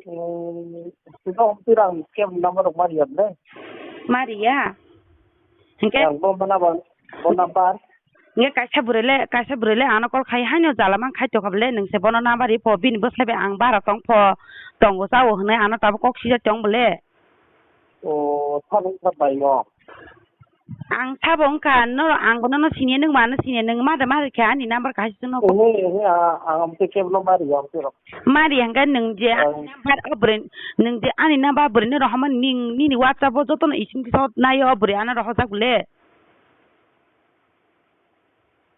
Hmm, sino pirang kem number rok mari ya ble? Mari ya? Hingke? Yang bo mana bang, bo number? Nge kaisa bwrwi le, kaisa bwrwi le ano call khai haino jala mang khai tokha bole, nwng se bono number ri pho, bini bwsai bai ang bara tong pho, tongo chao hwnwi ano tabuk kok sijak tong bole. O, sabo wngkha bai no? Ang sabo wngkha, no, ang bono no siniya, nwng mano siniya, nwng ma da ma rikha ani number kaisa no. Oho, oho, a-, ang amte kebo no mari, amte rok. Mari hangka nwng je ani number o bwrwi, nwng je ani number bwrwi no rohormani, ning, nini WhatsApp o joto no isim kisa naio o bwrwi ano rohorjak bole.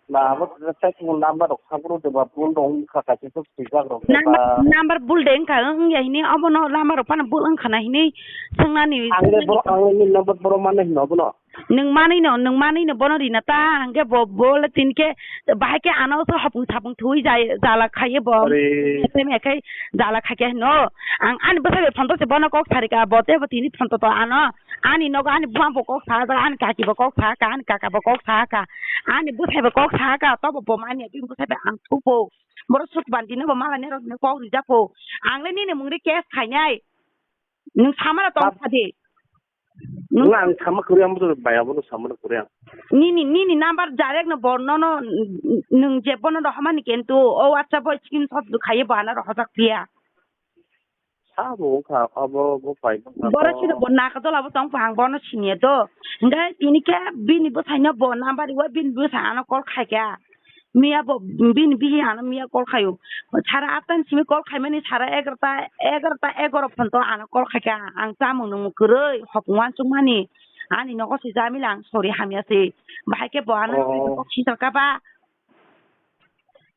Na, abo kisa sai kung number rok sabro de ba bul rok wngkha kaisa to swijak rok de ba. Number, number bul de wngkha, wngya hini obono number rok phano bul wngkha na hini swngnani. Ang le boro, ang le number boro mano hino bono. Nwng manwi no, nwng manwi no bono rina ta, hangke bo, bo le tin khe, bahai khe ano so hopung sapung thui jai, jala khaiye bo. Are. Tei me khai jala khaikhe hino. Ang ani bwsai bai phone to se bono kok sarika, bo tei bo tini phone to to ano. Ani nogo ani buma bo kok sa jak, ani kaki bo kok sa ka, ani kaka bo kok sa ka, ani bwsai bo kok sa ka, tobo bo manya bini bwsai bai ang thupo. Borok suk bandi no bo mala ni rok ni kok rijak po. Ang le nini mung ri case khainai. Nwng samara tong sa di. Nwng ang sama kwrwi, amo to bai abono samano kwrwi ang. Nini, nini number direct no bo nono nwng je bono rohormani kintu o WhatsApp o screenshot khaiye bo ano rohorjak phiya. Sabo wngkha, abo bo pai wngkha. Borok sino bo nakajola bo tong phang bono siniya do. Hingke tini khe bini bwsaino bo number riwi bini bwsa ano call khaikha. Miya bo bini bihi ano miya call khaio. Sara atta ni simi call khaimani sara egarota, egarota egaro phonto ano call khaikha. Ang chamung nungmung kwrwi hopung uansukmani. Ani nogo se jamila ang sori hamya se. Bahai khe bo ano kok sisalka ba.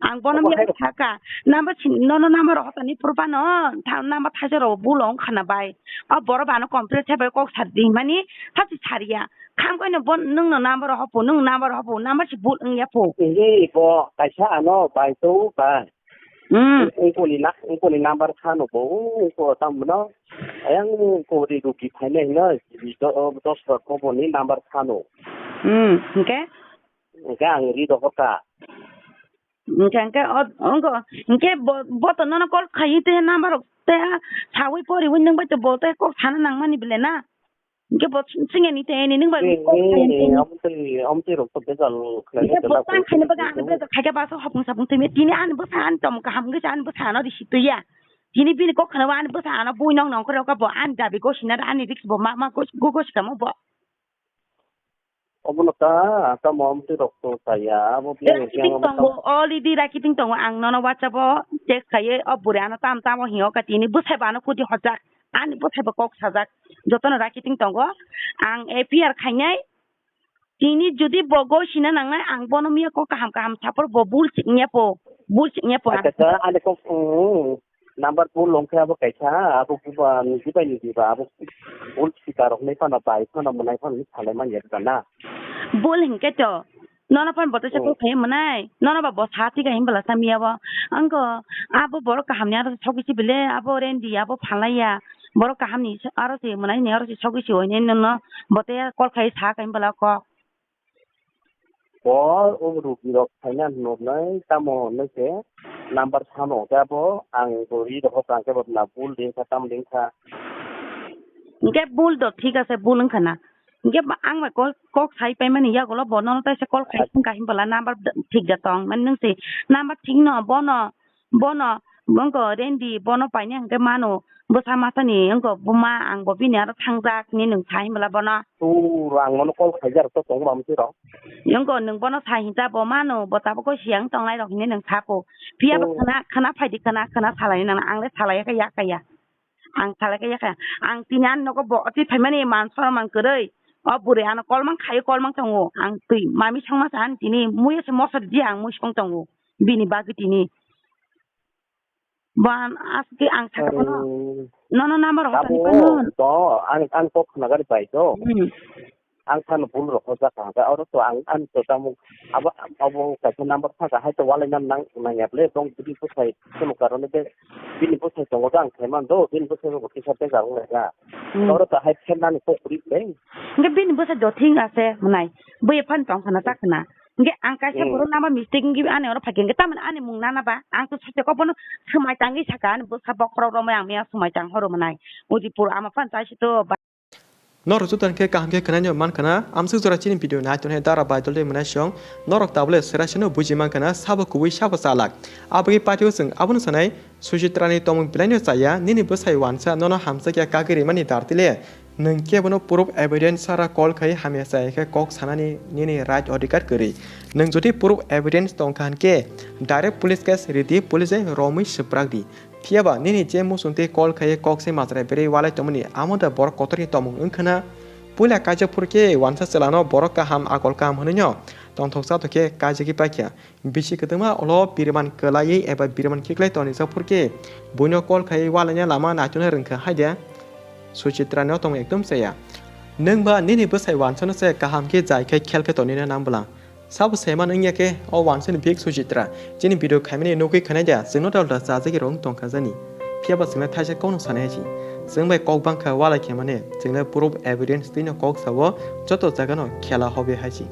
Ang bono miya thaka. Number sin, nono number rohotani purba no. Number thaisa rogo bulo wngkhana bai. O borok bano complete se bai kok sar di mani. Sasi sariya. Kham koino bo nwng no number roho po, nwng number roho po, number si bul wngya po. Nge bo kaisa ano bai to ba. Hmm. Ungkoni na, ungkoni number sano bo, ungko tamno. Ayang ko ri ruki phainai hino, dos rok ko boni number sano. Hmm, hingke? Hingke ang ri rokota. Hingke, hingke, o, ongko, hingke bo, bo to nono call khayi te number rok te sawi poriwi nwng bai to bo te kok sana nangmani bile na? Hingke bo singeni te ni nwng bai call khayi te. Amtwi, amtwi rok to bejal khlai. Hingke bo tang khaina baga ani bejal khaika ba so hopung sapung tumi tini ani bwsa ani tom kaham gwi ani bwsa ano risi tuya. Tini bini kok khana ani bwsa ano bui nong nong khe rok bo ani dabi gosina ani risk bo ma ma gos-, go gosi kamo bo. Obono ta tamo amtwi rok to saya abo biyang Rakiting yang tongo, already rakiting tongo, ang nono WhatsApp o text khaiye o bwrwi ano tam tamo hingo ka tini bwsai bo ano kuti hojak, ani bwsai bo kok sajak, jotono rakiting tongo, ang F I R khainai, tini jodi bo gosina nangnai ang bono miya kok kaham kaham sapor bo bul chiknya po, bul chiknya po ang. Acha acha ani kok, mm, number bul longkhe abo kaisa abo buba niji bai niji ba abo bul sika rok nai phano bai phano mwnai phano salai man ya na. Bul hinkhe to. Nono phano bo teisa kok khai mwnai. Nono ba bo sa thika himbala sa miya bo. Angko abo borok kaham ni aro sogwi si bile abo rendi abo phalai ya. Borok kaham ni aro se mwnai ni aro se sogwi si oine nono bo te call khai sa ka himbala kok. Bo o rugi rok phaina hinwi tamo hinwi se number phano khe abo ang bo ri rok tang khe bo na bul ding kha tam ding kha. Hingke bul do thik ase, bul wngkha na. Hingke ba ang bai kok, kok sai paimani yagulo bo nono taisa call khai Ach- thung kha himbala number d-, thik da tong mani nung se number thik no bono Bono, wngkha Rendi, bono paine hwnkhe mano, bwsa masani wngkha buma, ang bo bini aro thangjak hinwi nwng sa hinbwla bono. Tur ang nono call khaijak to tongo ba mwsui rok. Wngkha nwng bono sa hinsa bo mano, bo tabuk khe siyang tongnai rok hinwi nwng sa po. Phiya bo Oh. khwna, khwna phaidi khwna, khwna salai nang, ang le salai khe yak kaya. Ang salai khe yak kaya. Ang tini ani nogo bo oti phaimani man soro man kwrwi. O bwrwi ano call mang khaio, call mang tongo. Ang twi mami songma sa ani tini muiya se moso di ang mui song tongo. Bini bagwi tini. Bo an-, aske ang saka phano. Nono number rok sani phano. To, ang, ang kok khna gari pai to. Hmm. Ang phano bul rok hojak ka haka. Oro to ang, ang to tamo. Abo, abo kaisa number thaka hai to walai nam nang, nang ya ble. Tong bini bwsai, kono karone de, bini bwsai tongo to ang khe man do. Bini bwsai rok kisa te jarong lai ga. Hmm. Oro to hai khe nani kok kuri ble. Hingke bini bwsai do thing ase, mwnai. Bui phan tong khna ta khna. Hingke ang kaisa Hmm. borok nama mistake wngwi ani oro phaikhe hingke tamoni ani mung nana ba ang to sotya kok bono swmai tangwi saka ani bwsa bokhorok romwi ang mia swmai tang horo mwnai. Ujipur ama phan chai sito ba. Norok joto hingke kaham khe khwnai no man khna amswk jora chini video nai tongnai dara bai dole mwnai song norok tabole sera sino buji man khna sabo kubui sabo chalak aboni patio chwng abono sanai. Suchitra ni tongmung belai no chaya, nini bwsai wansa nono hamjakya kagwi rimani dar tile. Nwng kebono proof evidence sara call khai hamya chaya khe kok sanani nini right odhikar kwrwi. Nwng jodi proof evidence tongkha hinkhe direct police case ridi, police bai romwi swprak di. Phiyaba nini je muchungtwi call khai kok se majra berwi walai tongmani amo da borok kotorni tongmung wngkhana. Puila kaijak phurkhe wansa chwlano borok kaham akol kaham hwnwi no tongthoksa tongkhe kaijagwi paikha. Bisi kwtwma ulo biriman kwlaiwi eba biriman khiklai tonijak phurkhe buino call khai walaina lama naitokna rwngkha haide. Suchitra no tongmung ekdom chaya. Nwng ba nini bwsai wansano se kaham khe jai khai khel khe tonina nang bwla. Sabo saiman wngya khe o wansani bihik Suchitra chini video khaimani nugwi khwnai da chwngno dalda chajagwi rong tongkha jani. Phiyaba chwngno thaisa kokno sanai hai si. Chwng bai kok bangkha walai khe mane chwngno proof evidence twino kok sao joto jagano khela hobe hai si.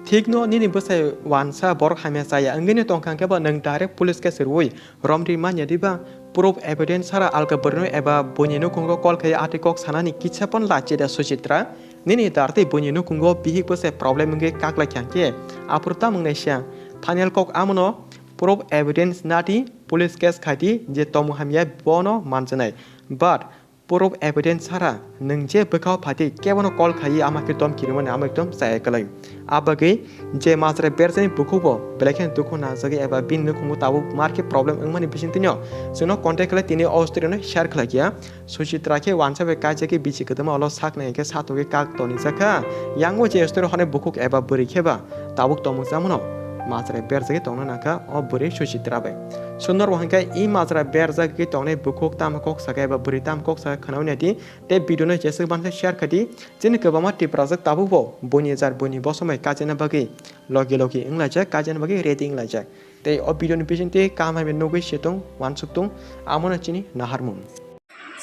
Thikno nini bwsai wansa borok hamya chaya wngwino tongkha hwnkhe bo nwng direct police case rwui romri manya diba? Proof evidence sara alka bwrwino eba buini nukhungo call khai atwi kok sanani kisa pon lachi da Suchitra? Nini dartwi buini nukhungo bihik bwsai problem wngwi kaklai kha hwnkhe aphuru tamo wngnai siya? Final kok amono proof evidence nati police case khaiti je tongmung hamya bono manjanai. But proof evidence sara nwng je bwkhao phaitwi kebono call khaiwi ama khe domki rwmani ama ekdom chaya kwlai. A bagwi je majra berjani bukhukbo belai kheno dukhu nangjagwi eba bini nukhungo tabuk mar khe problem wngmani bisingtwino chwngno contact khlai tini o story no share khlai kha. Suchitra khe wansa bai kaijagwi bisi kwtwma ulo sak nai khe satokgwi kak tonijakha. Yango je story hwnwi bukhuk eba bwrwi kheba tabuk tongmung chamano majra berjagwi tongna nangkha o bwrwi Suchitra bai. Sundor bo hwnkhe i majra berjagwi tongnai bukhuk tamo kok saka eba bwrwi tamo kok saka khwnaui naidi tei video no jeswk bansa share khaidi. Chini kwbangma Tiprajwk tabukbo buini jar buini bosomai kajina bagwi logi logi wnglaijak, kajina bagwi ready wnglaijak. Tei o video ni bisingtwi kaham hamya nugwi situng wansuktung amono chini naharmung.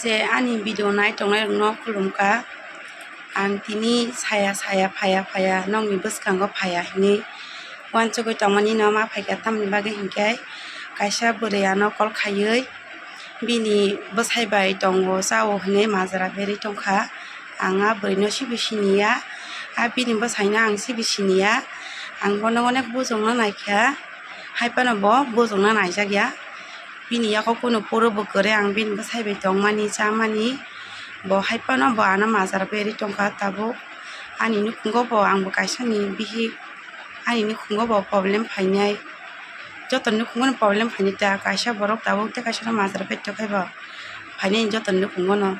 Je ani video nai tongnai rokno khulumkha. Ang tini saya saya phaya phaya nokni bwskango phaya hinwi wansugwi tongmani no ma phaikha, tamni bagwi hinkhe kaisa bwrwi ano call khaiwi bini bwsai bai tongo chao hinwi majra berwi tongkha. Ang a bwrwino sibo siniya, a bini bwsaino ang sibo siniya. Ang bono onek bujokna naikha, hai phano bo bujokna naijakya. Bini yago kunu puro bo kwrwi, ang bini bwsai bai tongmani chamani. Bo hai phano bo ano majra berwi tongkha tabuk. Ani nukhungo bo, ang bo kaisani bihik, ani nukhungo bo problem phainai. Joto nukhungo no problem phainai ta, kaisa borok tabuk tei kaisa no majra berwi tongkhai bo phainai joto nukhungo no.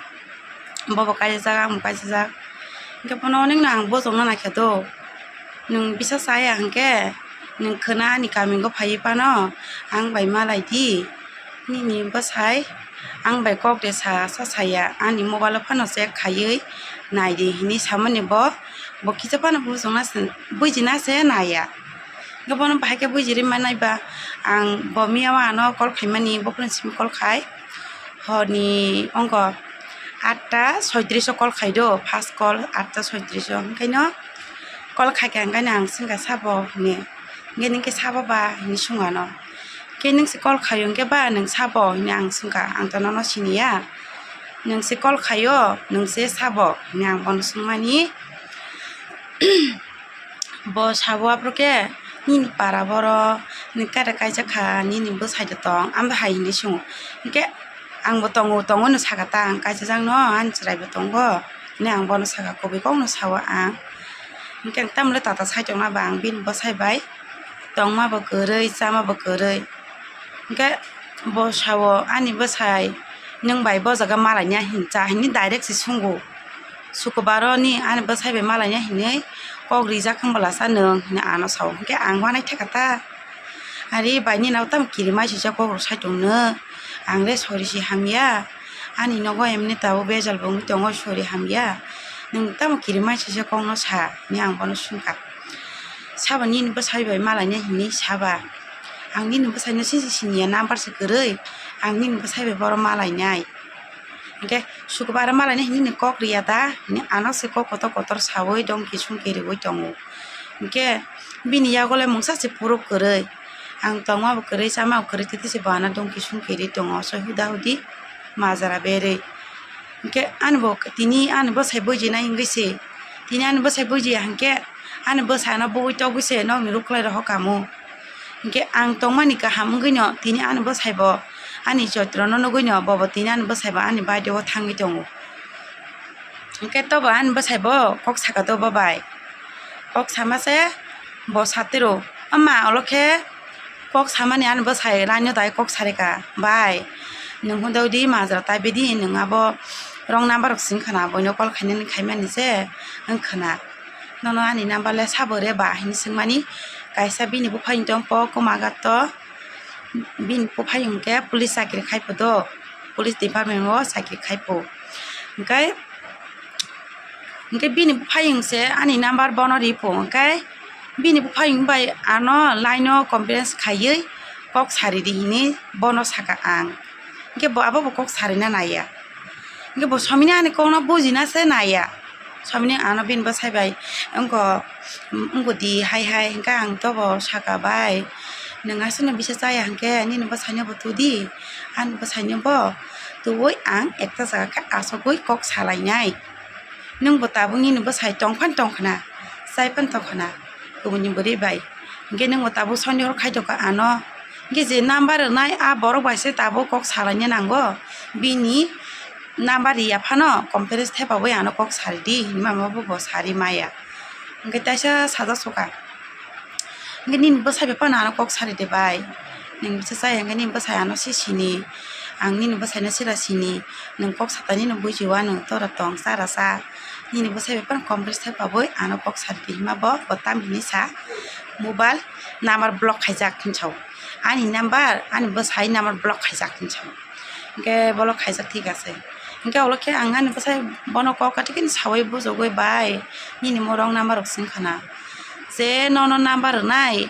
Bo bo kaijajak, ang bo kaijajak. Hwnkhe bono onekno ang bojongna naikha do. Nwng bisa chaya hwnkhe, nwng khwna ani kamingo phaiwi phano ang bai malai di. Nini bwsai ang bai kok de sa, sa saya, ani mobile o phano check khaiwi nai di hinwi samani bo. Bo kisa phano bujongna se, buijina se naiya. Hwnkhe bono bahai khe bujirwi manai ba, ang bo miya o ano call khaimani, bo phone simi call khai. Horni ongo atta soitris o call khai do, first call atta soitris o. Hwnkhe no call khaikha hwnkhe ang swngkha sabo hinwi. Hwnkhe nwng khe sabo ba hinwi swng ano. Khe nwng se call khaio hwnkhe ba nwng sabo hinwi ang swngkha, ang to nono siniya. Nwng se call khaio, nwng se sabo hinwi ang bono swngmani. Bo sabo aphuru khe, "Nini para boro, nini kare kaijak kha, nini bwsai de tong?" Ang bo hai hinwi swngo. Hwnkhe ang bo tongo, tongo no saka ta, ang kaijajak no, ani chwrai bo tongo. Hwnwi ang bono saka, kubui kok no sao ang. Hwnkhe ang tamle tata sai tongna ba ang bini bwsai bai tongma bo kwrwi, chama bo kwrwi. Hwnkhe bo sao, "Ani bwsai, nwng bai bo jaga malaina hincha?" hinwi direct se swngo. Sukubaro ni ani bwsai bai malaina hinwi kok rijak wng bwlasa nwng hinwi ano sao. Hwnkhe ang uanaithaka ta. Ari bai nini abo tamo kirimai sijak kok rw sai tongno. Ang le sori si hamya. Ani nogo emni tabuk bejal bo wngwi tongo, sori hamya. Nwng tamo kirimai sijak kokno sa hinwi ang bono swngkha. Sabo nini bwsai bai malaina hinwi saba. Ang nini bwsaino sisi siniya, number se kwrwi. Ang nini bwsai bai boro malainai. Hwnkhe sukubaro malaina hinwi nini kok riya da? Hinwi ano se kok kotor kotor saui dongki sungki riui tongo. Hwnkhe bini yago le mungsa se puro kwrwi. Ang tongma bo kwrwi, chama bo kwrwi, tei tei se bo ano dongki sungki ri tongo, so huda hudi majra berwi. Hwnkhe ani bo tini ani bwsai buijinai wngwi se, tini ani bwsai buijiya hwnkhe ani bwsai ano bui togwi se nokni ruklai rohor kamo. Hwnkhe ang tongmani kaham wngwino tini ani bwsai bo ani choitro no nugwino, bo bo tini ani bwsai bo ani baide o thangwi tongo. Hwnkhe tobo ani bwsai bo kok saka do bo bai. Kok sama se bo satiro, "Ama, olo khe kok samani ani bwsai line o dai kok sarika bai. Nwng hwnda di majra tai bidi, nwng abo wrong number rok sing khana, boino call khainani khaimani se wng khana. Nono ani number le sabo re ba?" hinwi swngmani. Kaisa bini buphang tong po kwmagatto. Bini buphang hwnkhe police chakri khai pho do, police department o chakri khai pho. Hwnkhe, hwnkhe bini buphang se ani number bono ri pho, hwnkhe bini buphang bai ano line o conference khaiwi kok sari di hinwi bono saka ang. Hwnkhe bo abo bo kok sarina naiya. Hwnkhe bo somini ani kokno bujina se naiya. Somini ano bini bwsai bai wngko, wngko di hai hai, hwnkhe ang tobo saka, "Bai, nwng aswkno bisa chaya hwnkhe nini bwsaino bo tu di, ani bwsaino bo tuui ang ekta jaga khe achugwi kok salainai. Nwng bo tabuk nini bwsai tong phano tong khna, chai phano tong khna, kubuni bwrwi bai. Hwnkhe nwng bo tabuk soini oro khai tongkha ano. Hwnkhe je number rwnai a borok bai se tabuk kok salaina nango, bini number riya phano conference thepaui ano kok sari di," hinwi mama bo bo sari maya. Hwnkhe taisa sajak suka, "Hwnkhe nini bwsai bai phano ano kok sari de bai? Nwng bisa chaya hwnkhe nini bwsai ano si sini, ang nini bwsaino sira sini, nwng kok satani no bujiwa, nwng tora tong chara cha, nini bwsai bai phano conference thepaui ano kok sari di," hinma bo bo tam hinwi sa, "Mobile number block khaijak," hinwi sao. Ani number, ani bwsai number block khaijak hinwi sao. Hwnkhe bolo khaijak thik ase. Hwnkhe ulo khe ang ani bwsai bono kok katikhe saui bujogwi, "Bai, nini mo wrong number rok sing khana. Je nono number rwnai,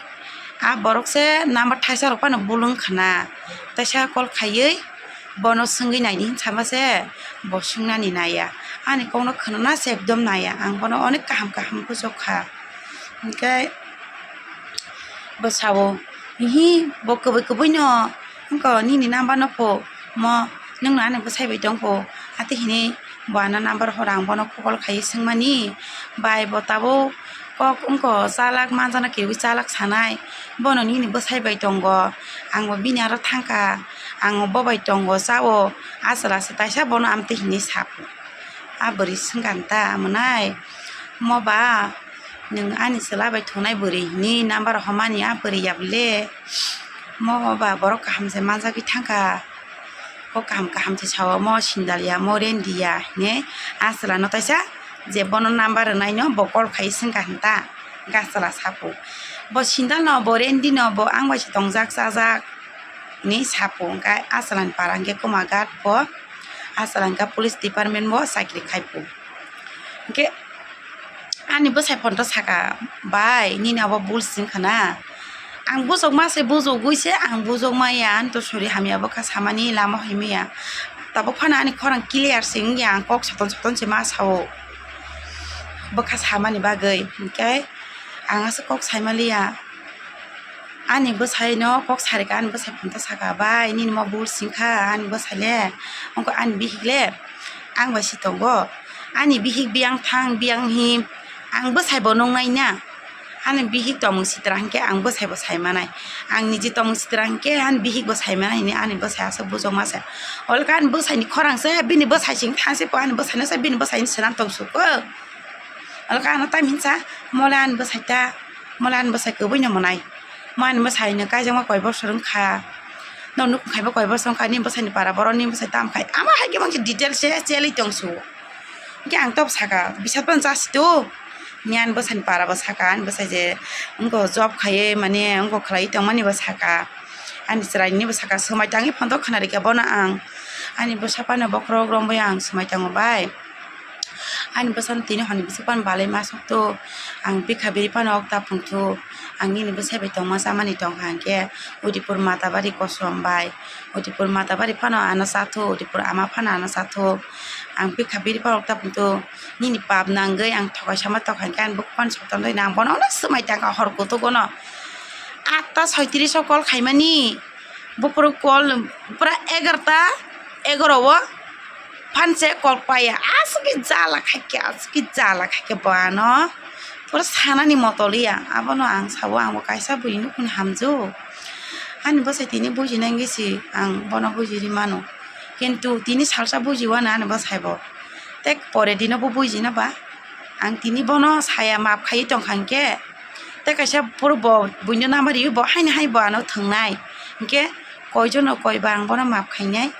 a borok se number thaisa rok phano bul wng khana. Taisa call khaiwi bono swngwi naidi," hinwi sama se bo swngnani naiya. Ani kokno khwnana se ekdom naiya. Ang bono onek kaham kaham bujokha. Hwnkhe bo sao, "Hihi, bo kubui kubui no wngkha, nini number no pho mo, nwng no ani bwsai bai tong pho." Ati hinwi bo ano number hor, ang bono call khaiwi swngmani, "Bai, bo tabuk kok wngkha, chalak manjana, kirwi chalak sanai, bono nini bwsai bai tongo, ang bo bini aro thangkha, Ang bo bai tongo, chao, a chwla se taisa bono amtwi hinwi sa phu. A bwrwi swngkha ta, "Amonai, mo ba nwng ani chwla bai thungnai bwrwi hwnwi number homani a bwrwi ya bwle? Mo ba borok kaham se manjagwi thangkha, kok kaham kaham se sao, mo sindal ya, mo rendi ya," hwnwi a chwla no taisa je bono number rwnai no bo call khai swngkha ta, a chwla sa phu. Bo sindal no, bo rendi no, bo ang bai se tongjak chajak. Hinwi sa phu. Hwnkhe a chwlani para hwnkhe Komagat bo, a chwla hwnkhe police department bo chakri khai phu. Hwnkhe ani bwsai phone to saka, "Bai, nini abo bul sing khana. Ang bujok ma se, bujogwi se ang bujok ma ya, ani to sori hamya bwkha samani lama hoi maya. Tabuk phano ani khorang clear se wngya, ang kok soton soton se ma sao bwkha samani bagwi." Hwnkhe ang aswk kok sai ma liya. Ani bwsai no kok sarika, ani bwsai phone ta saka, "Bai, nini mo bul singkha ani bwsai le, wngkha ani bihik le ang bai si tongo. Ani bihik biyang thang biyang hi, ang bwsai bo nung nai na. Ani bihik tongmung sitra hinkhe ang bwsai bo sai manai. Ang niji tongmung sitra hinkhe ani bihik bo sai manai," hinwi ani bwsai aswk bujok ma se. Olkha ani bwsai ni khorang se, bini bwsai sing thang se po, ani bwsai no se, bini bwsai ni swnam tong suko. Olkha ano tai minsa, "Mole ani bwsai ta, mole ani bwsai kwbui no monai. Mo ani bwsai no kaijakma koi bosor wngkha. Nok nukung khaiba koi bosor wngkha, nini bwsai ni para borok nini bwsai tam khai." Ama hai khe bangsi detail se chelwi tong su. Hwnkhe ang tok saka, "Bisat pan chasi tu." Ni ani bwsai ni para bo saka, ani bwsai je wngko job khaiwi mane wngko khlaiwi tongmani bo saka. Ani chwrai ni bo saka, swmai tangwi phone tok khna rikha bono ang. Ani bwsa phano bokhorok romwi ang swmai tango bai. Ani bwsano tini hwnwi bwswk phano balai ma sok tu. Ang bikha biri phano ok ta phung thu. Ang nini bwsai bai tongma chamani tongkha hinkhe Udipur Matabari kosom bai. Udipur Matabari phano ano cha thu, Udipur ama phano ano cha thu. Ang bikha biri phano ok ta phung thu. Nini pap nangwi ang thokai sama tokha hinkhe ani bwkha phano soton doi na ang bono ono swmai tangkha hor kuthuk ono. Atta soitris o call khaimani. Buphuru call pura egarta, egaro o phanse call paiya. Aswk khe jala khaikhe, aswk khe jala khaikhe bo ano pura sanani motoliya. Abono ang sao, ang bo kaisa bui nukhung hamjwk. Ani bwsai tini bujinai wngwi se ang bono bujiri mano. Kintu tini salsa bujiwano ani bwsai bo. Tei pore dino bo bujina ba? Ang tini bono saya map khaiwi tongkha hinkhe. Tei kaisa borok bo buino number riwi bo haino hai bo ano thwngnai. Hinkhe koijono koiba ang bono map khainai.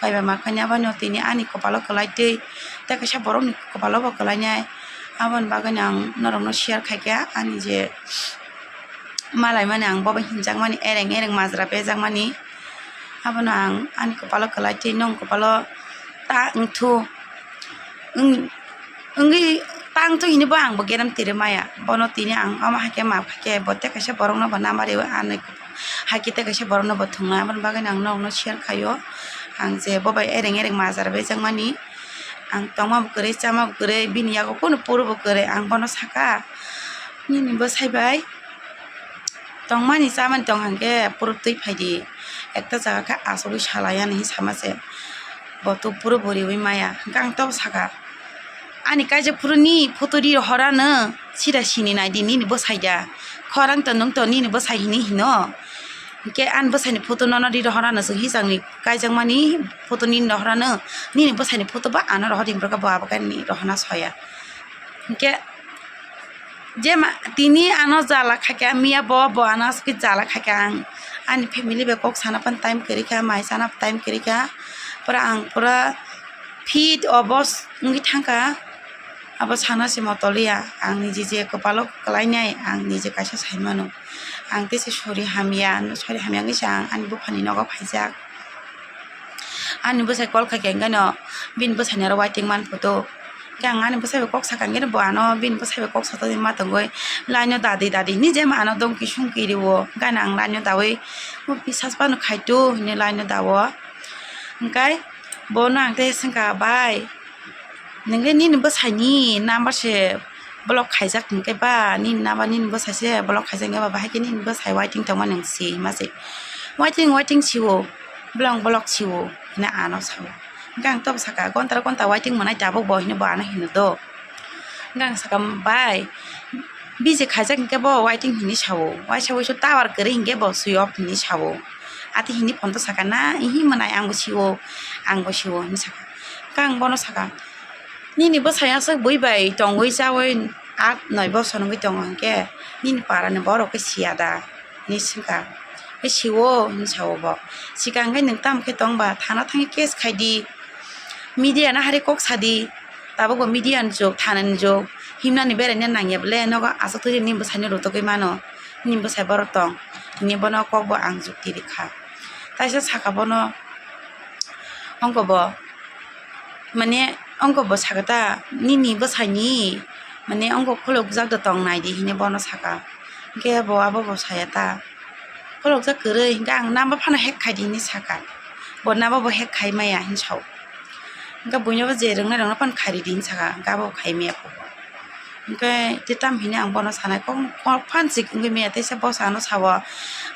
Koiba map khainai abono tini ani kopalo kwlai twi. Tei kaisa borokni kopalo bo kwlainai. Aboni bagwino ang norokno share khaikha ani je malaimani ang bobo hinjakmani ereng ereng majra bejakmani. Abono ang ani kopalo kwlai twi nwng kopalo ta wngthu. Wng-, wngwi tang twi hinwi bo ang bo guarantee rw maya. Bono tini ang omo hai khe map hai khe bo tei kaisa borokno bo number riwi anwi hai khe tei kaisa borokno bo thwngnai. Aboni bagwino ang norokno share khaio. Ang je bo bai ereng ereng majra bejakmani. Ang tongma bo kwrwi, chama bo kwrwi, bini yago kunu poro bo kwrwi. Ang bono saka, "Nini bwsai bai tongmani chamani tong hwnkhe puro twi phaidi. Ekta jaga khe achugwi salai," ani hinwi sama se. Bo to puro bo riwi maya. Hwnkhe ang tobo saka, "Ani kaijak phuru ni photo ri rohorano sida sini naidi nini bwsai da. Khorang to nwng to nini bwsai hinwi hino. Hwnkhe ani bwsaini photo nono ri rohorano chwng hisakni kaijakmani photo nini rohorano, nini bwsaini photo ba ano rohor ri borok bo abo khe ni rohorna soya." Hwnkhe je ma tini ano jala khaikha, miya bo, bo ano aswk jala khaikha, ang ani family bai kok sana phano time kwrwi kha, mai sana time kwrwi kha, pura ang pura fit obos wngwi thangkha. Abo sana se motoliya, ang niji je kwpalo kwlainai, ang niji kaisa sai mano. Ang tei se sori hamya, sori hamya wngwi se ang ani buphani nogo phaijak. Ani bwsai call khaikha hwnkhe no bini bwsaini aro waiting man photo. Hwnkhe ang ani bwsai bai kok sakha hwnkhe no bo ano bini bwsai bai kok satokjagwi ma tongwi line o dadi dadi hinwi je ma ano domki sumki rwo. Hwnkhe ano ang line o daui, "Bo bisas phano khaitu," hinwi line o dao. Hwnkhe bono ang tei swngkha, "Bai, nwng le nini bwsaini number se block khaijak hwnkhe ba, nini number nini bwsai se block khaijak hwnkhe ba, bahai khe nini bwsai waiting tongma nwng si," hima se. "Waiting, waiting si-o, block, block si-o," hinwi ano sao. Hwnkhe ang tobo saka, "Gonta gonta waiting mwnai tabuk bo," hinwi bo ano hino do. Hwnkhe ang saka, "Bai, busy khaijak hwnkhe bo waiting hinwi sao, waisa waisa tower kwrwi hwnkhe bo switch off hinwi sao." Ati hini phone to saka na, ihi mwnai, ang bo sio, ang bo sio hini saka. Khe ang bono saka, nini bwsai aswk bui bai tongwi chawi aat noi bosor wngwi tongo, hinkhe nini para ni borok khe siya da? Hinwi swngkha. Khe sio hini sao bo. Sikang khe nwng tamo khe tong ba, thana thangwi case khai di. Media no hari kok sadi, tabuk bo media ni jug, thana ni jug, himnani beraina nangya bole, nogo aswk twi nini bwsai no rutugwi mano, nini bwsai borok tong, hini bono kok bo ang jukti rikha. Taisa saka bono, ongko bo, mane, ongko bo saka ta, nini bwsai ni, mane, ongko khulukjak da tong nai di, hini bono saka. Hinkhe bo abo bo saya ta, khulukjak kwrwi, hinkhe ang namba phano hack khai di, hini saka. Bo namba bo hack khai maya, hini sao. Hinkhe buino bo je rwngnai rwngna phano khai ridi, hini saka, hinkhe abo khai maya. Hinkhe tei tam hini ang bono sanai, kok, kok phan sik wngwi maya, teisa bosa ano sao,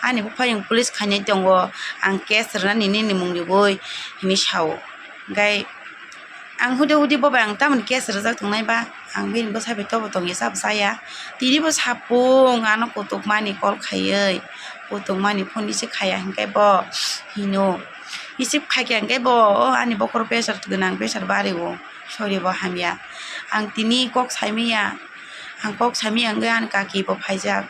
ani buphai ang police khainai tongo, ang case rwnani nini mung riwi, hini sao. Hinkhe ang hude hude bo bai ang tamoni case rwjak tongnai ba, ang bini bwsai bai tobo tongya, chabo chaya. Tini bo sapung ano kutuk mani call khaiwi, kutuk mani phone receive khaiya hinkhe bo hino. Receive khaikha hinkhe bo, o ani bokhoro pressure gwnang, pressure bari o, sorry bo hamya. Ang tini kok saimaya, ang kok saimaya hinkhe ani kaki bo phaijak.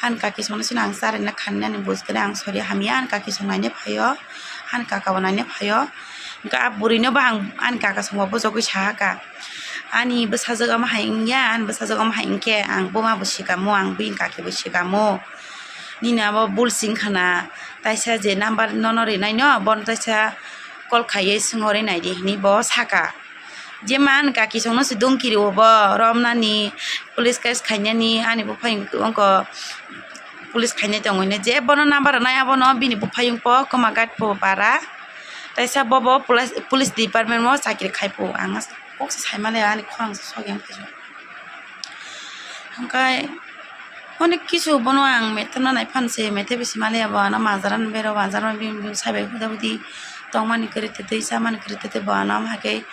Ani kaki songno sino ang charina khaninani bujikhe ang sorry hamya, ani kaki song naina phaio, ani kaka bo naina phaio. Hinkhe a bwrwino bo ang ani kaka songbo bujogwi sahaka, ani bwsajwk omo hai wngya, ani bwsajwk omo hai wngkhe ang buma bo sikamo, ang bini kaki bo sikamo. Nini abo bul singkhana, taisa je number nono rinaino, bono taisa call khaiwi swnghorwi naidi hinwi bo saka. Je ma ani kaki songno se dungkiri o bo romnani, police case khainani, ani buphai wngko police khainai tongwi ne, je bono number rwnai abono bini buphai wngpo Komagat po para, taisa bobo police, police department o chakri khaipo. Ang kok se saimale ani khorang se sogwi wngkha. Hwnkhe onek kisu bono ang methaima nai phan se, methaima bisi maliya bo ano majra ni bero, majra ni bini bini saibai huda hudi tongmani kwrwi twtwi, chamani kwrwi twtwi bo ano, omo hai khe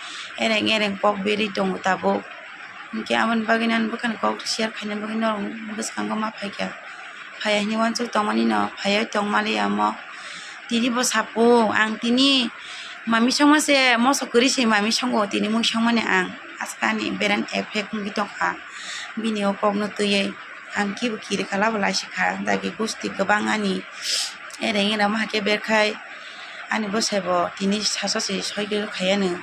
ereng ereng kok berwi tongo tabuk. Hinkhe aboni bagwi nang bwkhani kok share khaina bagwi norok bwskango ma phaikha, phaiya hinwi uansuk tongmani no phaiya tongmaliya omo. Tini bo sapo ang tini mami songma se moso kwrwi se mami songo, tini mui songmani ang askani brain effect wngwi tongkha bini o kokno twiwi. Ang kibo kiri kala bo laisi kha, dagi gusti kwbang ani ereng ereng ma hai khe berkhai ani bwsai bo tini sacha se soi khe khaiya no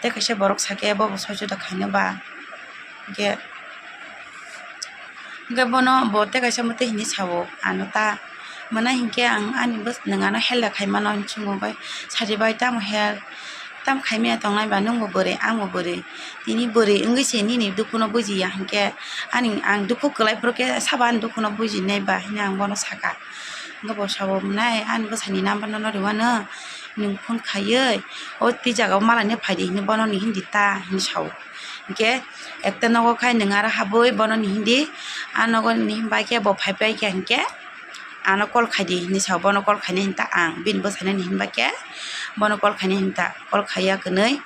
tei kaisa borok sakhe bobo soi suda khaino ba hinkhe. Hinkhe bono bo tei kaisa motwi hinwi sao, ano ta mwnai hinkhe ang ani bwsai nwng ano help da khai mano hinwi swngo, bai sadi bai tamo help, tamo khai maya tongnai ba, nwng bo bwrwi ang bo bwrwi, tini bwrwi wngwi se nini dukhuno bujiya hinkhe ani ang dukhu kwlai phuru khe sabo ani dukhuno bujinai ba hinwi ang bono saka. Hinkhe bo sao, mwnai ani bwsaini number nono rwmano, nwng phone khaiwi o twi jaga o malaina phaidi hinwi bono ni hindi ta hinwi sao. Hinkhe ekta nogo khai nwng aro habwi bono ni hindi, a nogo ni himbai khe bo phai pai kha hinkhe ano call khaidi hinwi sao, bono call khainai hinta ang bini bwsaino ni himbai khe bono call khainai hinta, call khaiya kwnwi.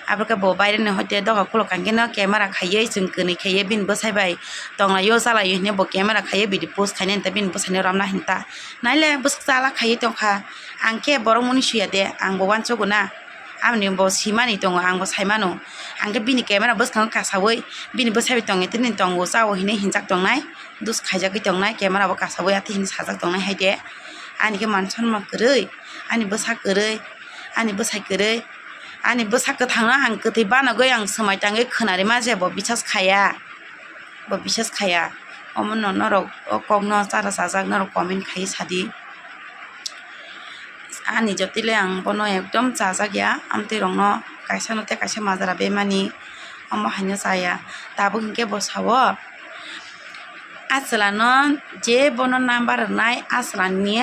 Abo khe bo baireni hoite doga khuluk kha hinkhe no camera khaiwi chwng kwnwi khaiwi bini bwsai bai tonglaio chalaio hinwi bo camera khaiwi video post khainai hinta bini bwsaino romna hinta. Naile bwswk chala khaiwi tongkha, ang khe borok mani suya de, ang bo uansugo na. Aboni bo simani tongo, ang bo saimano. Ang khe bini camera bwskango kasawi bini bwsai bai tongwi tini tongo, chao hinwi hinjak tongnai, dus khaijagwi tongnai, camera bo kasawi ati hinwi sajak tongnai hai de. Ani khe man sonma kwrwi, ani bwsa kwrwi, ani bwsai kwrwi, ani bwsa kwthangno ang kwthwi banagwi ang swmai tangwi khwnarima je bo bisas khaya, bo bisas khaya. Omono norok o kokno chara chajak norok comment khaiwi sadi. Ani jotile ang bono ekdom chajak ya, amtwi rokno kaisa no tei kaisa majra bemani, omo haino chaya. Tabuk hinkhe bo sao, a chwla no je bono number rwnai, a chwla ni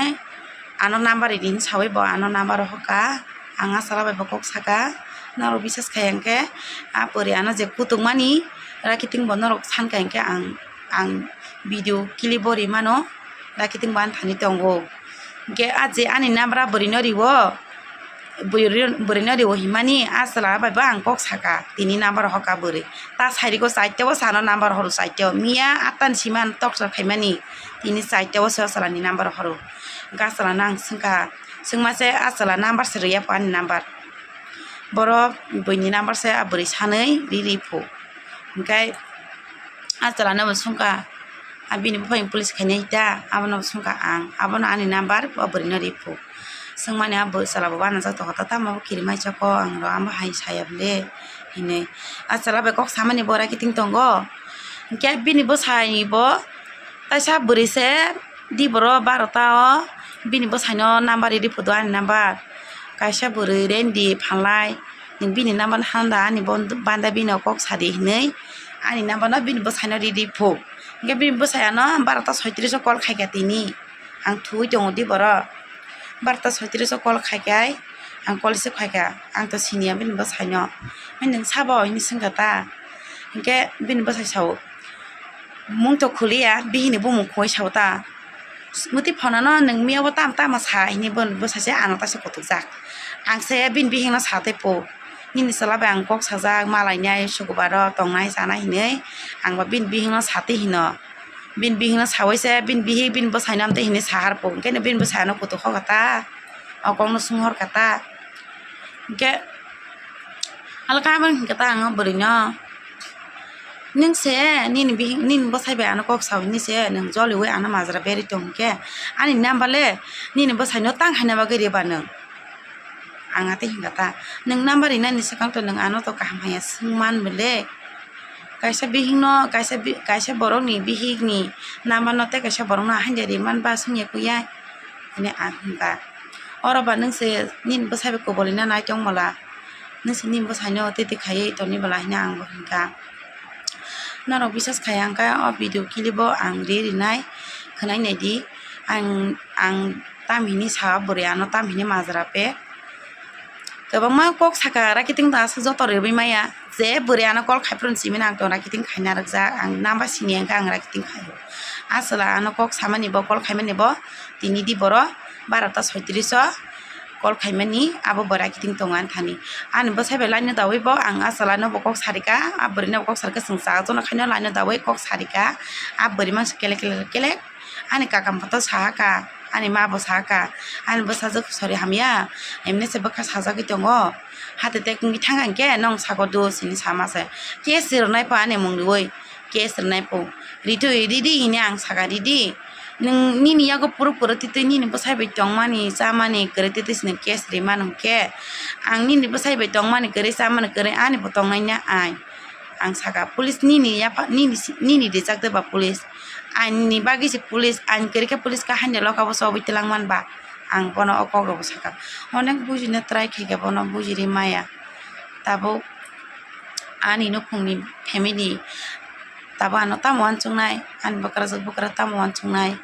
ano number ridi hinwi sawi bo ano number rohorkha. Ang a chwla bai bo kok saka, norok bisas khai hinkhe a pori ano je kutukmani rakhiting bo norok sankha hinkhe ang, ang video clip bo rimano, rakhiting bo ani thani tongo. Hinkhe a je ani number a bwrwino riwo, bwrwi, bwrwino riwo himani, a chwla bai bo ang kok saka, tini number hoka bwrwi. Ta sairiko chaiteo sano number horo chaiteo. Miya attani sima ang torture khaimani, tini chaiteo se o chwlani number horo. Hwnkhe a chwlano ang swngkha, swngma se a chwla number se rwya pho ani number. Borok buini number se a bwrwi sanwi riri phu. Hwnkhe a chwlano bo swngkha, a bini buphang police khainai ta, abono bo swngkha ang, abono ani number o bwrwino ri phu. Swngmani a bw-, chwla bo uanajak tongkha, ta tamo bo kirimaisa kho ang rw, amo hai saya bwle hinwi. A chwla bai kok samani bo rakiting tongo. Hwnkhe bini bwsai bo taisa bwrwi se di boro barota o bini bwsaino number riri phudo ani number. Kaisa bwrwi rendi phalnai, nwng bini number handa ani bon-, banda bino kok sadi hinwi ani number no bini bwsaino riri phu. Hwnkhe bini bwsai ano barota soitris o call khaikha tini. Ang thuwi tongo di borok. Barta soitris o call khaikhai, ang call receive khaikha, ang to siniya bini bwsaino. Hai nwng sabo? Hini swngkha ta. Hinkhe bini bwsai sao, mung to khuliya, bihini bumung khoi sao ta. Muti phonano nwng miya bo tamo tamo sa hini bwsai se ano taisa kutukjak. Ang se bini bihikno sa tei po. Nini chwla bai ang kok sajak, malainai, sukubaro tongnai chanai hinwi ang bo bini bihikno sa tei hino. Bini bihikno saui se bini bihik bini bwsaino amtwi hinwi sahar po, hinkhe bini bwsai ano kutuk hokha ta, o kokno sung horkha ta. Hinkhe halka abo hinkhe ta ang o bwrwino, "Nwng se nini bihik, nini bwsai bai ano kok saui hinwi se nwng joliui ano majra berwi tong hinkhe ani number le nini bwsaino tang haina bagwi riba nwng?" Ang atwi hinkha ta, "Nwng number rinani swkang to nwng ano to kaham haiya swngman bwle? Kaisa bihikno, kaisa bi-, kaisa borokni bihikni number no tei kaisa borokno hainda riman ba swngya kuya?" Hwnwi ang hinkha. Oro ba nwng se nini bwsai bai kubolina nai tong bwla, nwng se nini bwsaino twi twi khaiwi tongni bwla hwnwi ang bo hinkha. Norok bisas khai ang khe o video clip o ang ri rinai, khwnai naidi. Ang, ang tam hini sa bwrwi ano tam hini majra pe. Kwbangma kok saka rakiting ta aswk joto riwi maya. Je bwrwi ano call khai phuru simi nang tong rakiting khaina rwkjak. Ang number sini ang khe ang rakiting khaio. A chwla ano kok samani bo call khaimani bo tini di boro barota soitris o call khaimani abo bo rakiting tongo ani thani. Ani bwsai bai line o dawi bo ang a chwla no bo kok sarika, a bwrwi no bo kok sarika, chwng cha jono khaino line o dawi kok sarika. A bwrwi mangsa kelek kelek kelek. Ani kaka moto sahaka, ani ma bo sahaka, ani bwsajwk sori hamya, emne se bwkha sajagwi tongo, hati tek wngwi thangkha hinkhe nwng sago dos hinwi sama se. Case rwnai pho ani mung riwi, case rwnai pho. Ritwi ridi hinwi ang saka, ridi. Nwng nini yago puro puro titwi nini bwsai bai tongmani, chamani kwrwi titwi se nwng case rimano hinkhe, ang nini bwsai bai tongmani kwrwi, chamani kwrwi ani bo tongnai na ai. Ang saka, police nini yapha, nini si-, nini rijak de ba police? Ain ni bagwi se police, ain kwrwi khe police khe haino loka bo chobwi twlang man ba? Ang bono o kok rok bo saka. Onek bujina try khaikha bono bujiri maya. Tabuk ani nukhungni family, tabuk ano tamo uansuknai, ani bwkrajwk bwkra tamo uansuknai,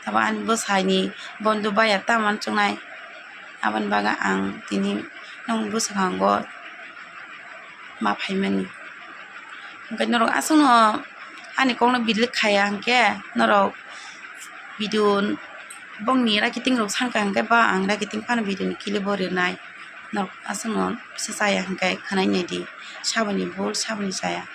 tabuk ani bwsaini bondhu baya tamo uansuknai, aboni bagwi ang tini nwng bwskango ma phaimani. Hwnkhe norok aswkno ani kokno believe khaiya hwnkhe norok video bongni rakiting rok sankha hwnkhe ba ang rakiting phano video ni clip o rinai. Norok aswkno kisa chaya hwnkhe khwnai naidi, saboni bul saboni chaya.